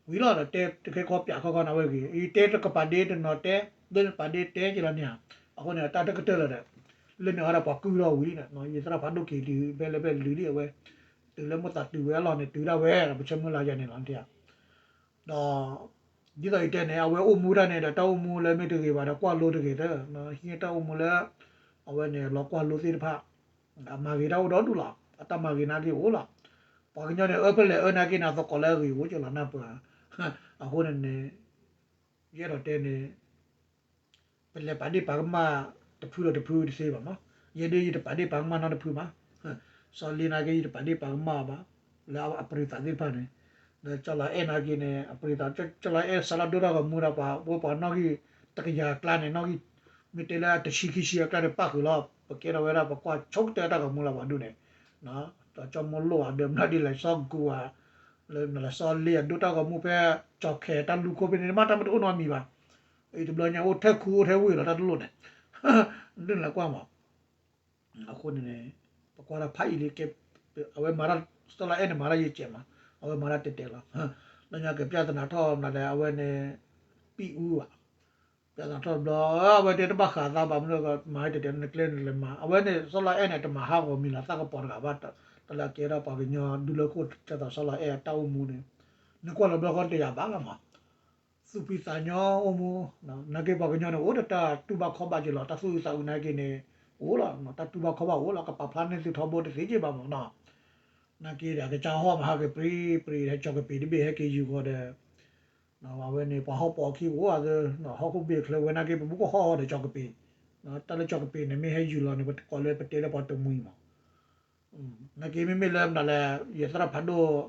ဝံၤလီၤဒီး တဲတခ့ခီပျးခီခီန့ၣ်ဝဲဂ့ၤ ယတဲတကပၤဒ့တနီၤတဲ လၢနပာ်ဒ့တဲက့ၤလီၤန့ၣ်ဧါ အဃိန့ၣ် အတၢ်တကတၢၢ်လၢၤဒီး လၢန့ၣ်အီၤဒီးပှၤကုၢ်ထီၣ်ဝံၤလံန့ၣ် ယသရၣ်ဖးဒိၣ်က့ၤတုၤဖဲလၢဖဲလုာ်လံအဝဲ တုၤလၢမိၣ်သးတုၤဝဲအလီၢ်န့ၣ် တုၤဒၣ်ဝဲဒီး ပဆၢမုၢ်လၢ်ယၤန့ၣ်လီၤန့ၣ်ဧါ ဒီး ဒ်သိးယတဲန့ၣ် အဝဲအိၣ်မူတၢ်န့ၣ်ဒီး တၢ်အိၣ်မူလၢမ့ၢ်တဂ့ၤဘၣ်ဒီး ကွၢ်လိတဂ့ၤသၢ ဟံးတၢ်အိၣ်မူလၢ အဝဲန့ၣ် လီၤကွၢ်လိသ့ၣ်တဖၣ် အမၤဂ့ၤတၢ်အိၣ်ဒီဒူၣ်လီၤ အတၢ်မၤဂ့ၤနာ်က့အိၣ်လီၤ ပှၤကညီန့ၣ် အၢပလဲၣ်အၢနာ်က့န့ၣ် သကိးလၢအဂ့ၤအိၣ်ကလီၤနၢ်ပၢၢ် အဃိန့ၣ်န့ၣ် ယအဲၣ်ဒိးတဲန့ၣ် ပလဲၤပာ်ဒ့ၣ်ပာ်ကမၣ်တဖုဒီးတဖုတသ့ဘၣ်မး ယဲဒၣ်ယတပာ်ဒ့ၣ်ပာ်ကမၣ်နီတဖုဘၣ် စီၤလ့နာ်က့ ယတပာ်ဒ့ၣ်ပာ်ကမၣ်အီၤဘၣ် လၢအပြံသးသ့ၣ်တဖၣ်န့ၣ် ဒီးကၠီလီၤအဲၣ်နာ်က့န့ၣ် အပြံသး ကၠီလီၤအဲၣ်စးလီၤဒိတၢ်ဂီၤမူဒီးပှၤ ဝဲပှၤနီၣ်ဂံၢ်တကယၤအကျါန့ၣ် နီၣ်ဂံၢ် မ့ၢ်တဲလၢတဆံခံဆံအကျါန့ၣ် ပၣ်ဃုာ်လီၤ ပကဲထီၣ်ဝဲဒၣ်ပကွၢ်ဆိကတၢၢ်တၢ်ဂီၤမူလီၤ ပှၤဒူၣ်န့ၣ် ဒီးကၠီမိၢ်လိၣ်အဒၢးမနုၤဒ်လဲၣ် စီၤကူၤဧါ လၢမနုၤလဲၣ် စီၤလ့အဒိတၢ်ဂီၤမူဖဲ ကၠီခဲတၢ်လူၢ်ခိၣ်ဖဲန့ၣ် မ့ၢ်တၢ်မ့ၢ်တအိၣ်နီတမံၤဘၣ် အံၤတဘျီညါအိၣ်ထဲခူအိၣ်ထဲဝ့ၢ်လီၤ တၢ်တလိၣ်န့ၣ် ဒ်လဲၣ်ကွၢ်မး အဃိန့ၣ်န့ၣ် ပကွၢ်တၢ်ဖးအံၤလံကဲ အဝဲမၤတၢ် စီၤလီၤအဲၣ်န့ၣ် မၤတၢ်ယဲၢ်ကဲးမး အဝဲမၤတၢ်တဲတဲလီၤ လၢညါကပြဿနာထီၣ်မးလဲၣ် အဝဲန့ၣ် ပံၣ်အူဘၣ် ပြဿနာထီၣ်တဘျီ အဝဲတဲတဘၣ်ဃးသးဘၣ်မနုၤ မၤတဲတဲနကျဲနလဲၤမၤ အဝဲန့ၣ် စီၤလီၤအဲၣ်န့ၣ် တမၤဟးဂီၤမံၤလီၤသးကပီၤတဂၤဘၣ် တၢ်လၢအကဲထီၣ်ပှၤကညီဒူလၢခိၣ် ကဲသိးစီၤလီၤအဲၣ်အတၢ်အိၣ်မူန့ၣ် နကွၢ်လီၤဘျီဃီတယၤဘၣ်လီၤမး သူၣ်ဖှံသးညီအိၣ်မူ နာ်က့ပှၤကညီန့ၣ် အိၣ်ဒီးတၢ်တူၢ်ဘၣ်ခီၣ်ဘၣ်က့ၤလီၤ တၢ်သူၣ်အုးသးအုးနာ်က့န့ၣ် အိၣ်လီၤ တၢ်တူၢ်ဘၣ်ခီၣ်ဘၣ်အိၣ်လီၤ ကပာ်ဖျါန့ၢ်သုထီဘိတသ့က့ၤဘၣ်မးနီၤ နာ်က့ဒီးကစၢ်ဟီၣ်မၤဟးက့ၤပြံပြံ ဟဲကၠီကပ့ၤတဘ့ၣ်ဟဲက့ၤယူၤဃီဒီး အဝဲန့ၣ် ပှၤဟီၣ်ပိာ်အခံကအိၣ်အသး ဟီၣ်ခိၣ်ဘ့ၣ်ချၢဝဲနာ်က့ ပမူကဟီၣ်အီၤဒီးကၠီကပ့ၤ တၢ်လၢကၠီကပ့ၤန့ၣ် မ့ၢ်ဟဲယူၤလီၤန့ၣ် ပကိးလၢပတဲလၢပှၤတမှံၤမး နာ်က့မ့မ့ၢ်လၢမနုၤလဲၣ် ယသရၣ်ဖးဒိၣ်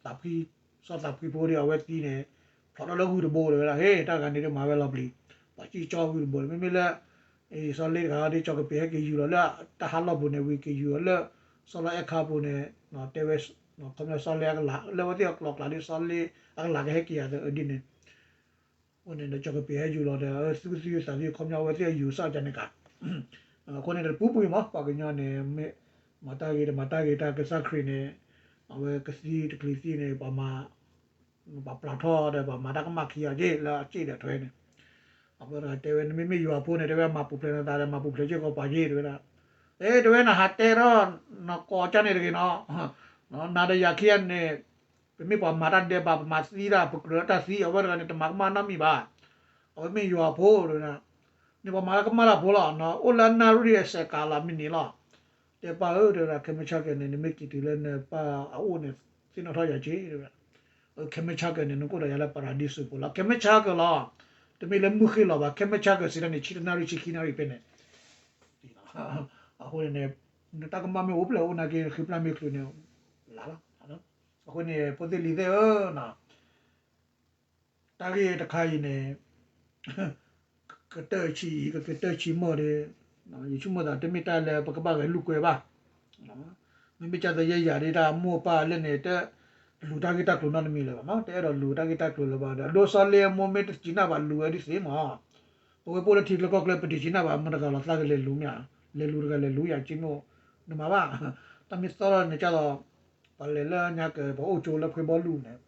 သးဖှံ စီၤသးဖှံဖိဒီး အဝဲသံန့ၣ် ဖျိးထီၣ်လၢဂုၢ်တဘိလၢၤဝဲဒၣ် ဟ့ၣ် တၢ်ဂၤန့ၣ်ဒ်မၤဝဲလီၤပျံၤ ပှၤစံၣ်ကၠီဂုၢ်တဘိ မ့မ့ၢ်လၢ စီၤလ့တဂၤဒီး ကၠီကပ့ၤဟဲက့ၤယူၤလီၤလၢတၢ်ဟးလီၢ်ပူၤန့ၣ် ဝံၤက့ၤယူၤလီၤလၢ စီၤလီၤအဲၣ်ခါပူၤန့ၣ် တဲဝဲ ခီဖျိစီၤလ့အကလး လၢအဝဲသ့ၣ်အကျိၤအကျဲဒီး စီၤလ့အကလးကဟဲက့ၤယၤသဒ်န့ၣ် အဃိန့ၣ်ဒီး ကၠီကပ့ၤဟဲယူၤလီၤဒီး သုကသံသးသံ ခီပညီအဝဲသ့ၣ်အယူၤစၢ်ကန့ၣ်ကး အဃိန့ၣ်ဒီး တပူၤပူၤမး ပှၤကညီန့ၣ် မ့ၢ် မၤတၢ်ဂ့ၤ တမၤတၢ်ဂ့ၤ တၢ်ကစၢ်ခရံာ်န့ၣ် အဝဲကသံတချုးသံန့ၣ် ပှၤမၤ ပှၤပျၢ်ထီၣ်ဒီး ပှၤမၤတၢ်ကမၣ်ခံဂၤက့ၤ လၢအစ့ၣ်ဒီးထွဲန့ၣ် အဝဲတဂၤတဲဝဲ နမ့မ့ၢ်ယွၤဖိန့ၣ် တဲဝဲ မၤပူၤဖျဲးနသးဒီး မၤပူၤဖျဲးစ့ၢ်ကီးပှၤက့ၤ တဲဝဲဒၣ် အဲ တဲဝဲ နဟးတဲထီၣ် နကိးကၢ်န့ၣ်တဂ့ၤနီၤ နၤဒီးယၤခံဂၤန့ၣ် ပမ့ၢ်ပှၤမၤတၢ်ဒဲးဘး ပမၤသံတၢ် ပကြၢးလၢတၢ်သံ အဝဲတဂၤန့ၣ် တမၤကမၣ်နီတမံၤဘၣ်. အဝဲမ့ၢ်ယွၤဖိ တဲဝဲဒၣ်, န့ၣ်ပှၤမၤလၢကမၣ်တၢ်ဖိလီၤ. အိၣ်လၢအနၣ်ရံၣ်အစဲးကးလီၤ မ့ၢ်န့ၣ်လီၤ. တဲပၢ်ဧၢ တဲဝဲဒၣ် ခဲမုၢ်ဆါကဲၤန့ၣ် နမ့ၢ်က့ၤတုၤလၢနပၢ်အအိၣ်န့ၣ် သ့ၣ်နီၣ်ထီၣ်ယၤက့ၤ တဲဝဲဒၣ်. ခဲမုၢ်ဆါကဲၤန့ၣ် နကအိၣ်ဒီးယၤလၢပၤရၤဒံစူးပူၤလီၤ. ခဲမုၢ်ဆါကဲၤလီၤ. တမ့ၢ်လၢမုၢ်ဃ့ၢ်လီၤဘၣ် ခဲမုၢ်ဆါကဲၤစံးတၢ်န့ၣ် ဆံတနၣ်ရံၣ်ဆံခံနၣ်ရံၣ်ဖဲန့ၣ် အဃိန့ၣ် နတၢ်ကမၣ်မ့ၢ်အိၣ်ဖျဲၣ်အိၣ်နာ်က့ ဃံဖျါမ့ၢ်ချုးန့ၣ် လၢ်လီၤ. အဃိန့ၣ် ဖိသ့ၣ်လံၤသ့ၣ်ဧၢ, တၢ်ဂ့ၢ်တခါအံၤန့ၣ် ကတၢၢ်ဆံးအံၤ ကကတၢၢ်ဆံးမီၢ်ဒီး ယဆိကမိၣ်သးတမ့ၢ်တၢ်လၢပကဘၣ်ဂဲၤလိာ်ကွဲဘၣ်. မ့မ့ၢ်ကၢ်သးယဲယၤဒ်တၢ်မိၢ်ပၢ်လၢန့ၣ် တလူၤတၢ်ဂ့ၢ်တၢ်ကျိၤနီတမံၤလၢၤဘၣ်မး, တအဲၣ်ဒိးလူၤတၢ်ဂ့ၢ်တၢ်ကျိၤလၢၤဘၣ်ဒီး အဒိးစီလ့အမိၢ်မ့ၢ်တစံးနၢ်ဘၣ်လူၤဝဲဒ်သ့မး. ပဝဲပအိၣ်လၢထံကျၢကီၢ်ကျၢ ပတစံးနၢ်ဘၣ် မတၤတဂၤလီၤသးကလဲၤလူၤမ့ၢ်ဧါ, လဲၤလူၤတဂၤလဲၤလူၤယၤက့မိၢ် နမၤဘၣ်. တၢ်မ့ၢ်သီထီၣ်န့ၣ်ကၢ်သး ပှၤလဲၤလၢညါကဲၤ ပှၤအိၣ်ကၠိလၢဖှ့ဘီလူၤန့ၣ်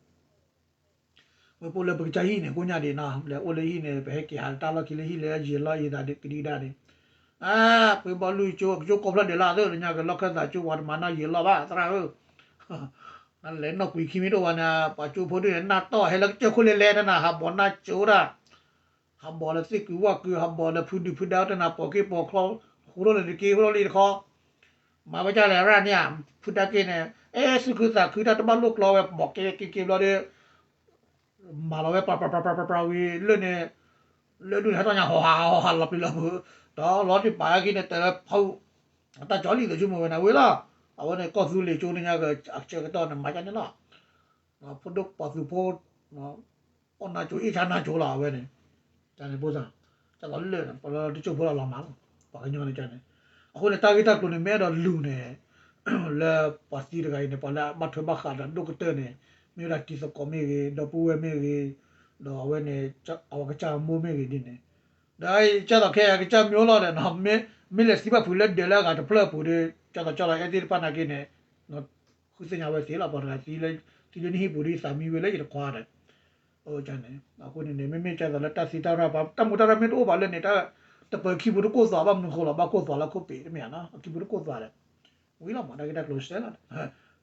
ဝဲပအိၣ်လၢပကစၢ်ဟံၣ်န့ၣ် ကိညါဒံးနီၤ လဲၤအိၣ်လၢဟံၣ်န့ၣ် ပဟဲက့ၤဟးတၢ်လီၢ်ခံလၢဟံၣ်လၢယံာ်လီၢ်အံၤသးဒံးကဒံကဒါန့ၣ်, အါ ဖှ့ဘီလူၤကၠိ ကၠိကိးဖျၢၣ်ဒဲးလီၤသၢ လၢညါကဲၤလီၢ်ခၢၣ်သးကၠိ ပှၤတမၤနီၣ်ယံာ်လီၢ်ဘၣ် သရၣ်ဧၢ, လဲၤနီၣ်ကွံာ်ခံမံၤတအိၣ်ဘၣ်န့ၣ် ပှၤကၠိဖိဒ်န့ၣ် နၢ်တီၢ်ဟဲလၢကစၢၢ်ခိၣ်လဲၤလဲၤတနၤ ဟးဘီးနၢ်ကၠိဒၣ် ဟးဘီးလၢသ့ၣ်ကုၤဝၣ်ကုၤ ဟးဘီးလၢဖုဒုဖုဒါတနၤ ပိာ်က့ၤပိာ်ချီ ဟူထီၣ်လၢတက့ၢ် ဟူထီၣ်လၢတခီ မၤဝဲဒ်လဲၣ်ရၣ်န့ၣ်ဧါ, ဖုဒါက့ၤန့ၣ် အဲ သူၣ်ခုသးခုတၢ်တဘၣ်လိၣ်ကျီဝဲ ဘီးက့ၤက့ၤက့ၤဘျီဒီး မၤလီၤဝဲ ပြးပြးပြးပြးဝံၤလၢန့ၣ် လၢဒူၣ်န့ၣ် ဟဲထီၣ်ညါ ဟီၣ်ဟးဟီၣ်ဟးလီၤပျံၤလီၤဖုး ဒီးလီၤတံၢ်ပာ်အခံန့ၣ် တဖီ အတၢ်ကၠီလံာ်သးဆိကမိၣ်ဝဲန့ၣ်ဝံၤလီၤ. အဝဲန့ၣ် ကီၢ်သူလ့ၤကၠိန့ၣ်ညါ အဆၢကတီၢ်န့ၣ် မၤဒ်န့ၣ်လီၤ. ဖိဒိၣ်ပှၤသုးဖိ အီၣ်နၢ်ကၠိ အ့ၣ်ဆါနၢ်ကၠိလီၤ အဝဲန့ၣ် တၢ်န့ၣ်ဖိသၣ် တၢ်လီၤလၢာ်န့ၣ် ပှၤလၢတကၠိဖိလီၤလီၤမးလီၤ ပှၤကညီန့ၣ်န့ၣ်. အဃိန့ၣ် တၢ်ဂ့ၢ်တၢ်ကျိၤန့ၣ် မ့ၢ်အဲၣ်ဒိးလူၤန့ၣ် လၢပှၤသံတဂၤအံၤန့ၣ် ပှၤလၢအဘၣ်ထွဲဘၣ်ဃးဒီးဒိၣ်ကတၢၢ်န့ၣ် မ့ၢ်ဝဲဒၣ်တံၤသကိးမ့ၢ်ဂ့ၤ ဒီပုၢ်ဝဲၢ်မ့ၢ်ဂ့ၤ ဒီးအဝဲန့ၣ် အဝဲကစၢ်အမိၢ်မ့ၢ်ဂ့ၤဒ်န့ၣ် ဒီးကၢ်သိးခဲအံၤ ကစၢ်မ့ၢ်အိၣ်လီၤဒီး မ့ၢ်လဲၤသံဘၣ်ဖုးလၢဒၢးလၢအဂၤတဖျၢၣ်အပူၤဒီး ကၢ်သိးကၢ်သိးအဲၣ်သ့ၣ်တဖၣ်နာ်က့န့ၣ် ဃုသ့ၣ်ညါဝဲသ့လီၤ ပှၤတဂၤသံလၢနဟံၣ်ပူၤဒီးသးမံဝဲလၢယတခွါဒီး န့ၣ် အဃိန့ၣ်န့ၣ် မ့မ့ၢ်ကၢ်သိးလၢတၢ်သံတၢ်ရၢ် တၢ်မူတၢ်ရၢ်မ့ၢ်တအိၣ်ဘၣ်လၢန့ၣ် တၢ်တပၢၤခံပူၤတကိၢ်သွးဘၣ်မနုၤဃိလီၤ ဘၣ်ကိၢ်သွးလၢခိၣ်ပ့ၤတမ့ၢ်ဧါနီၤ အခံပူၤတကိၢ်သွးဒီး ဝံၤလီၤမး တၢ်ဂ့ၢ်တၢ်ကျိၤစဲလီၤ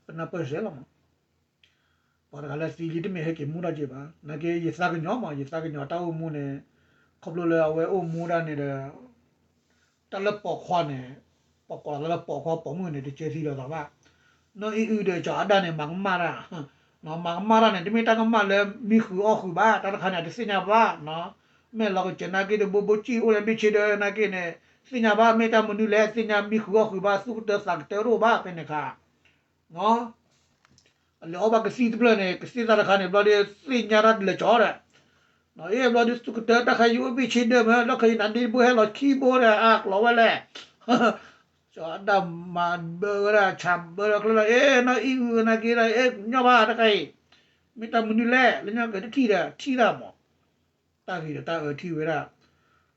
ပနၢ်ပၢၢ်စဲလီၤမး ပှၤတဂၤလၢသံလံတမ့ၢ်ဟဲက့ၤမူထီၣ်က့ၤဘၣ် နာ်က့ယသးကညီၤမး ယသးကညီၤတၢ်အိၣ်မူန့ၣ် ခီဖျိလၢအဝဲအိၣ်မူဒၣ်န့ၣ်ဒီး တၢ်လၢပိာ်ခွါန့ၣ် ပှၤကိးလၢပိာ်ခွါပိာ်မုၣ်န့ၣ် တကဲသံလိာ်သးဘၣ် နီၢ်အံၣ်အုဒီးကၠီၤအဒၣ်န့ၣ် မၤကမၣ်တၢ် မၤကမၣ်တၢ်န့ၣ် တမ့ၢ်တၢ်ကမၣ်လၢမံဃုာ်အီၣ်ဃုာ်ဘၣ် တၢ်တခါန့ၣ် အတသ့ၣ်ညါဘၣ် မ့ၢ်လီၤကစၢၤနာ်က့ဒီး ဘိဘိကံၣ်အိၣ်လၢဘ့ၣ်ဆ့ဒၢနာ်က့န့ၣ် သ့ၣ်ညါဘၣ် မ့ၢ်တၢ်မနုၤလဲၣ် သ့ၣ်ညါမံဃုာ်အီၣ်ဃုာ်ဘၣ် သူၣ်ကတၢသးကတၢတအိၣ်ဘၣ် ဖဲန့ၣ်ခါ အလဲၤအီၣ်ဘၣ်ကသံၣ်တဖျၢၣ်န့ၣ် ကသံၣ်သၣ်တခါန့ၣ် ဘျီဒီး သ့ၣ်ညါတၢ်လဲၤကၠီၤဒီး အ့ၣ်ဘျီဒီး သူၣ်ကတၢတၢ်ခါယအိၣ်ဘ့ၣ်ဆ့ဒၢမး လီၢ်ခါယနၤဒ့တဘိဟဲလီၤခံဘိဒီး အါကျီဝဲလဲၣ် ကၠီၤအဒၣ်မၤဘၢဝဲဒၣ် ဆးဘၢဒီးကျၢၢ်လီၤ အ့ၣ် နီၢ်အံၣ်အုနာ်က့ဒီး အ့ၣ် ညီဘၣ်တခါအံၤ မ့ၢ်တၢ်မနုၤလဲၣ် လၢညါကတထံၣ်ဒီး ထံၣ်တၢ်မး တၢ်ဂ့ၤဒီးတၢ်အၢထံၣ်ဝဲဒၣ်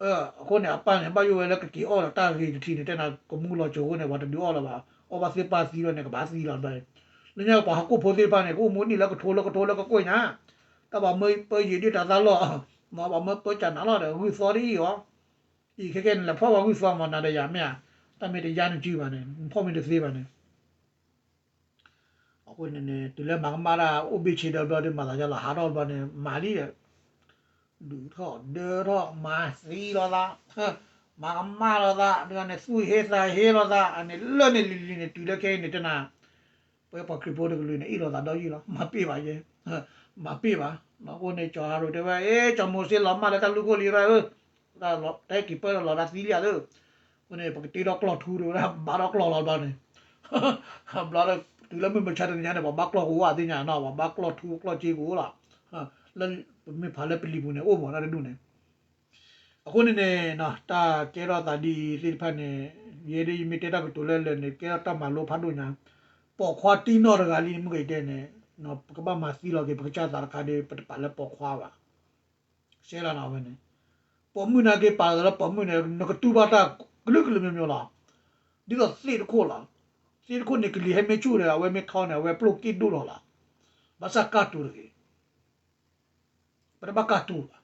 အဃိန့ၣ် အပၢ်န့ၣ် ဘၣ်ယိၣ်ဝဲလၢကက့ၤအီၣ်ဒီးတၢ်ဂ့ၤတထံၣ်န့ၣ် တဲနၤကမူလီၤစိၤအဃိန့ၣ် ပှၤတဒုးအီၣ်လၢၤဘၣ် အီၣ်ဘၣ်သ့ၣ်ပၢ်သံလီၤန့ၣ် ကဘၣ်သံလီၤဘျီ လၢညါပှၤဟီၣ်ခိၣ်ဖိသ့ၣ်တဖၣ်န့ၣ် ကအိၣ်မူနံၣ်လၢကထိလၢကထိလၢကကွံာ်ညါ တၢ်ပှၤမၢပၢယံာ်ဒ့ၣ်တၢ်သးလီၢ် မ့ၢ်ပှၤမၢပၢကၢ်နၤလီၤဒီး ဂုၢ်သီဒ်အံၤအီၤ အံၤခဲကဲန့ၣ် လဲၤဖီၣ်ပှၤဂုၢ်သီမးနၤဒီးယၤမ့ၢ်ဧါ တၢ်မ့ၢ်တယါနစုဘၣ်န့ၣ် နဖီၣ်မ့ၢ်တသ့ဘၣ်န့ၣ် အဃိန့ၣ်န့ၣ် တုၤလၢမၤကမၣ်တၢ်အိၣ်ဘ့ၣ်ဆ့ဒၢဘျီဒီး မၤသးဒ်လီၤ ဟးထီၣ်ဘျီန့ၣ် မၤလံဒီး ဒုးထီၣ်ဒၢထီၣ် မၤသံလိာ်သး မၤကမၣ်လိာ်သး ဒ်န့ၣ် သူၣ်ဟ့သးဟ့လိာ်သး အန့ၣ်လၢန့ၣ်လံၤလံၤန့ၣ် တုၤလၢခဲအံၤန့ၣ် တနၤ ပဝဲပှၤခရံာ်ဖိတကလုာ်န့ၣ် အ့ၣ်လိာ်သးဒီးယုၢ်လီၤ မၤပ့ၢ်ဘၣ်ယဲ မၤပ့ၢ်ဘၣ် အဃိန့ၣ် ကၠီၤဟးရိၤတဲဝဲ အ့ ကၠီၤမိၤၡ့လီၤမၢ်လၢတၢ်လူၢ်ခိၣ်လံရၢၣ်ဧၢ တၢ်ဟဲက့ၤပၢၢ်လီၤတၢ်သံလံဧါသၢ အဃိန့ၣ် ပကတ့ထီၣ်ကျီၢ်ထူတဲဝဲဒၣ် ဘါထီၣ်ကျီၢ်လီၤဘျီန့ၣ် ဘျီဒီး တုၤလၢမုၢ်မဆါတနံၤညါန့ၣ် ပှၤဘါကျီၢ်ကဝါသ့ၣ်ညါနီၤ ပှၤဘါကျီၢ်ထူကျီၢ်စ့ကဝါလီၤ လၢပမ့ၢ်ဖးလၢပလံၤပူၤန့ၣ် အိၣ်မးတၢ်တဒူၣ်န့ၣ် အဃိန့ၣ်န့ၣ် တၢ်ကဲထီၣ်သးဒ်အံၤသ့ၣ်တဖၣ်န့ၣ် ယဲဒၣ်ယမ့ၢ်တဲတၢ်ကတိၤလၢလၢာ်န့ၣ် ကဲထီၣ်တၢ်မၤလိဖးဒိၣ်ညါ ပိာ်ခွါတံၢ်နီၢ်တဂၤလံန့ၣ် မုၢ်ကတဲန့ၣ် ပကဘၣ်မၤသံလီၤက့ၤ ပကစၢ်သးတခါဒီး ပတပာ်လၢပိာ်ခွါဘၣ် ရှဲလီၤနီၤဝဲန့ၣ် ပိာ်မုၣ်နာ်က့ပာ်လီၤလၢပိာ်မုၣ်န့ၣ် နကတူၢ်ဘၣ်တၢ်ကလုာ်ကလုာ်မျိုးမျိုးလီၤ ဒ်သိးသ့ၣ်တခိၣ်လီၤ သ့ၣ်တခိၣ်န့ၣ် ကလံၤဟဲမ့ၢ်ဆူၣ်ဒီး အဝဲမ့ၢ်ထီန့ၣ် အဝဲပျိၢ်က့ၣ်ဒိၣ်လီၤလီၤ ဘၣ်ဆၣ်ကၢ်တူာ်တဂ့ၤ ပတဘၣ်ကၢ်တူာ်ဘၣ်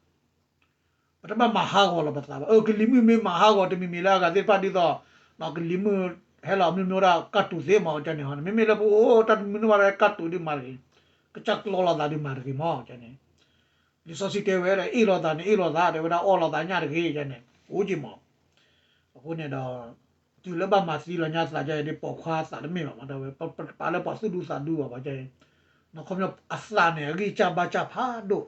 ပတဘၣ်မၤဟးဂီၤလီၤပသးဘၣ် အၢ ကလံၤမုၣ်မ့ၢ်မၤဟးဂီၤတမံၤမံၤလၢအဂၤသ့ၣ်တဖၣ်ဒ်သိး ကလံၤမုၣ်ဟဲလီၤမ့ၢ်မ့ၢ်ဝဲဒၣ်ကၢ်တူာ်သ့မး ကန့ၣ်ဟီန့ၣ် မ့မ့ၢ်လၢပအိၣ်တၢ်တမုၢ်န့ၢ်ဘၣ်ဒီးကၢ်တူာ်ဒ်မၤတဂ့ၤ ကစၢ်ကျီလိာ်သးဒ်မၤတဂ့ၤမး ကန့ၣ် လံာ်စီဆှံတဲဝဲဒၣ် အ့ၣ်လိာ်သးန့ၣ် အ့ၣ်လိာ်သး တဲဝဲဒၣ်အီၣ်လိာ်သးညၣ်တဂ့ၤ ကန့ၣ် အိၣ်က့ၤမး အဃိန့ၣ်ဒီး တုၤလၢဘၣ်မၤသံလီၤညါသးဒ်အံၤ ပိာ်ခွါသးတမ့ၢ်ဘၣ်မး တၢ်ဝဲ ပပာ်လၢပှၤသူၣ်ဒူသးဒူဘၣ်ပှၤဒ်အံၤ, ခီပညီအသးန့ၣ် အဂံၢ်စၢ်ဘါစၢ်ဖးဒိၣ်,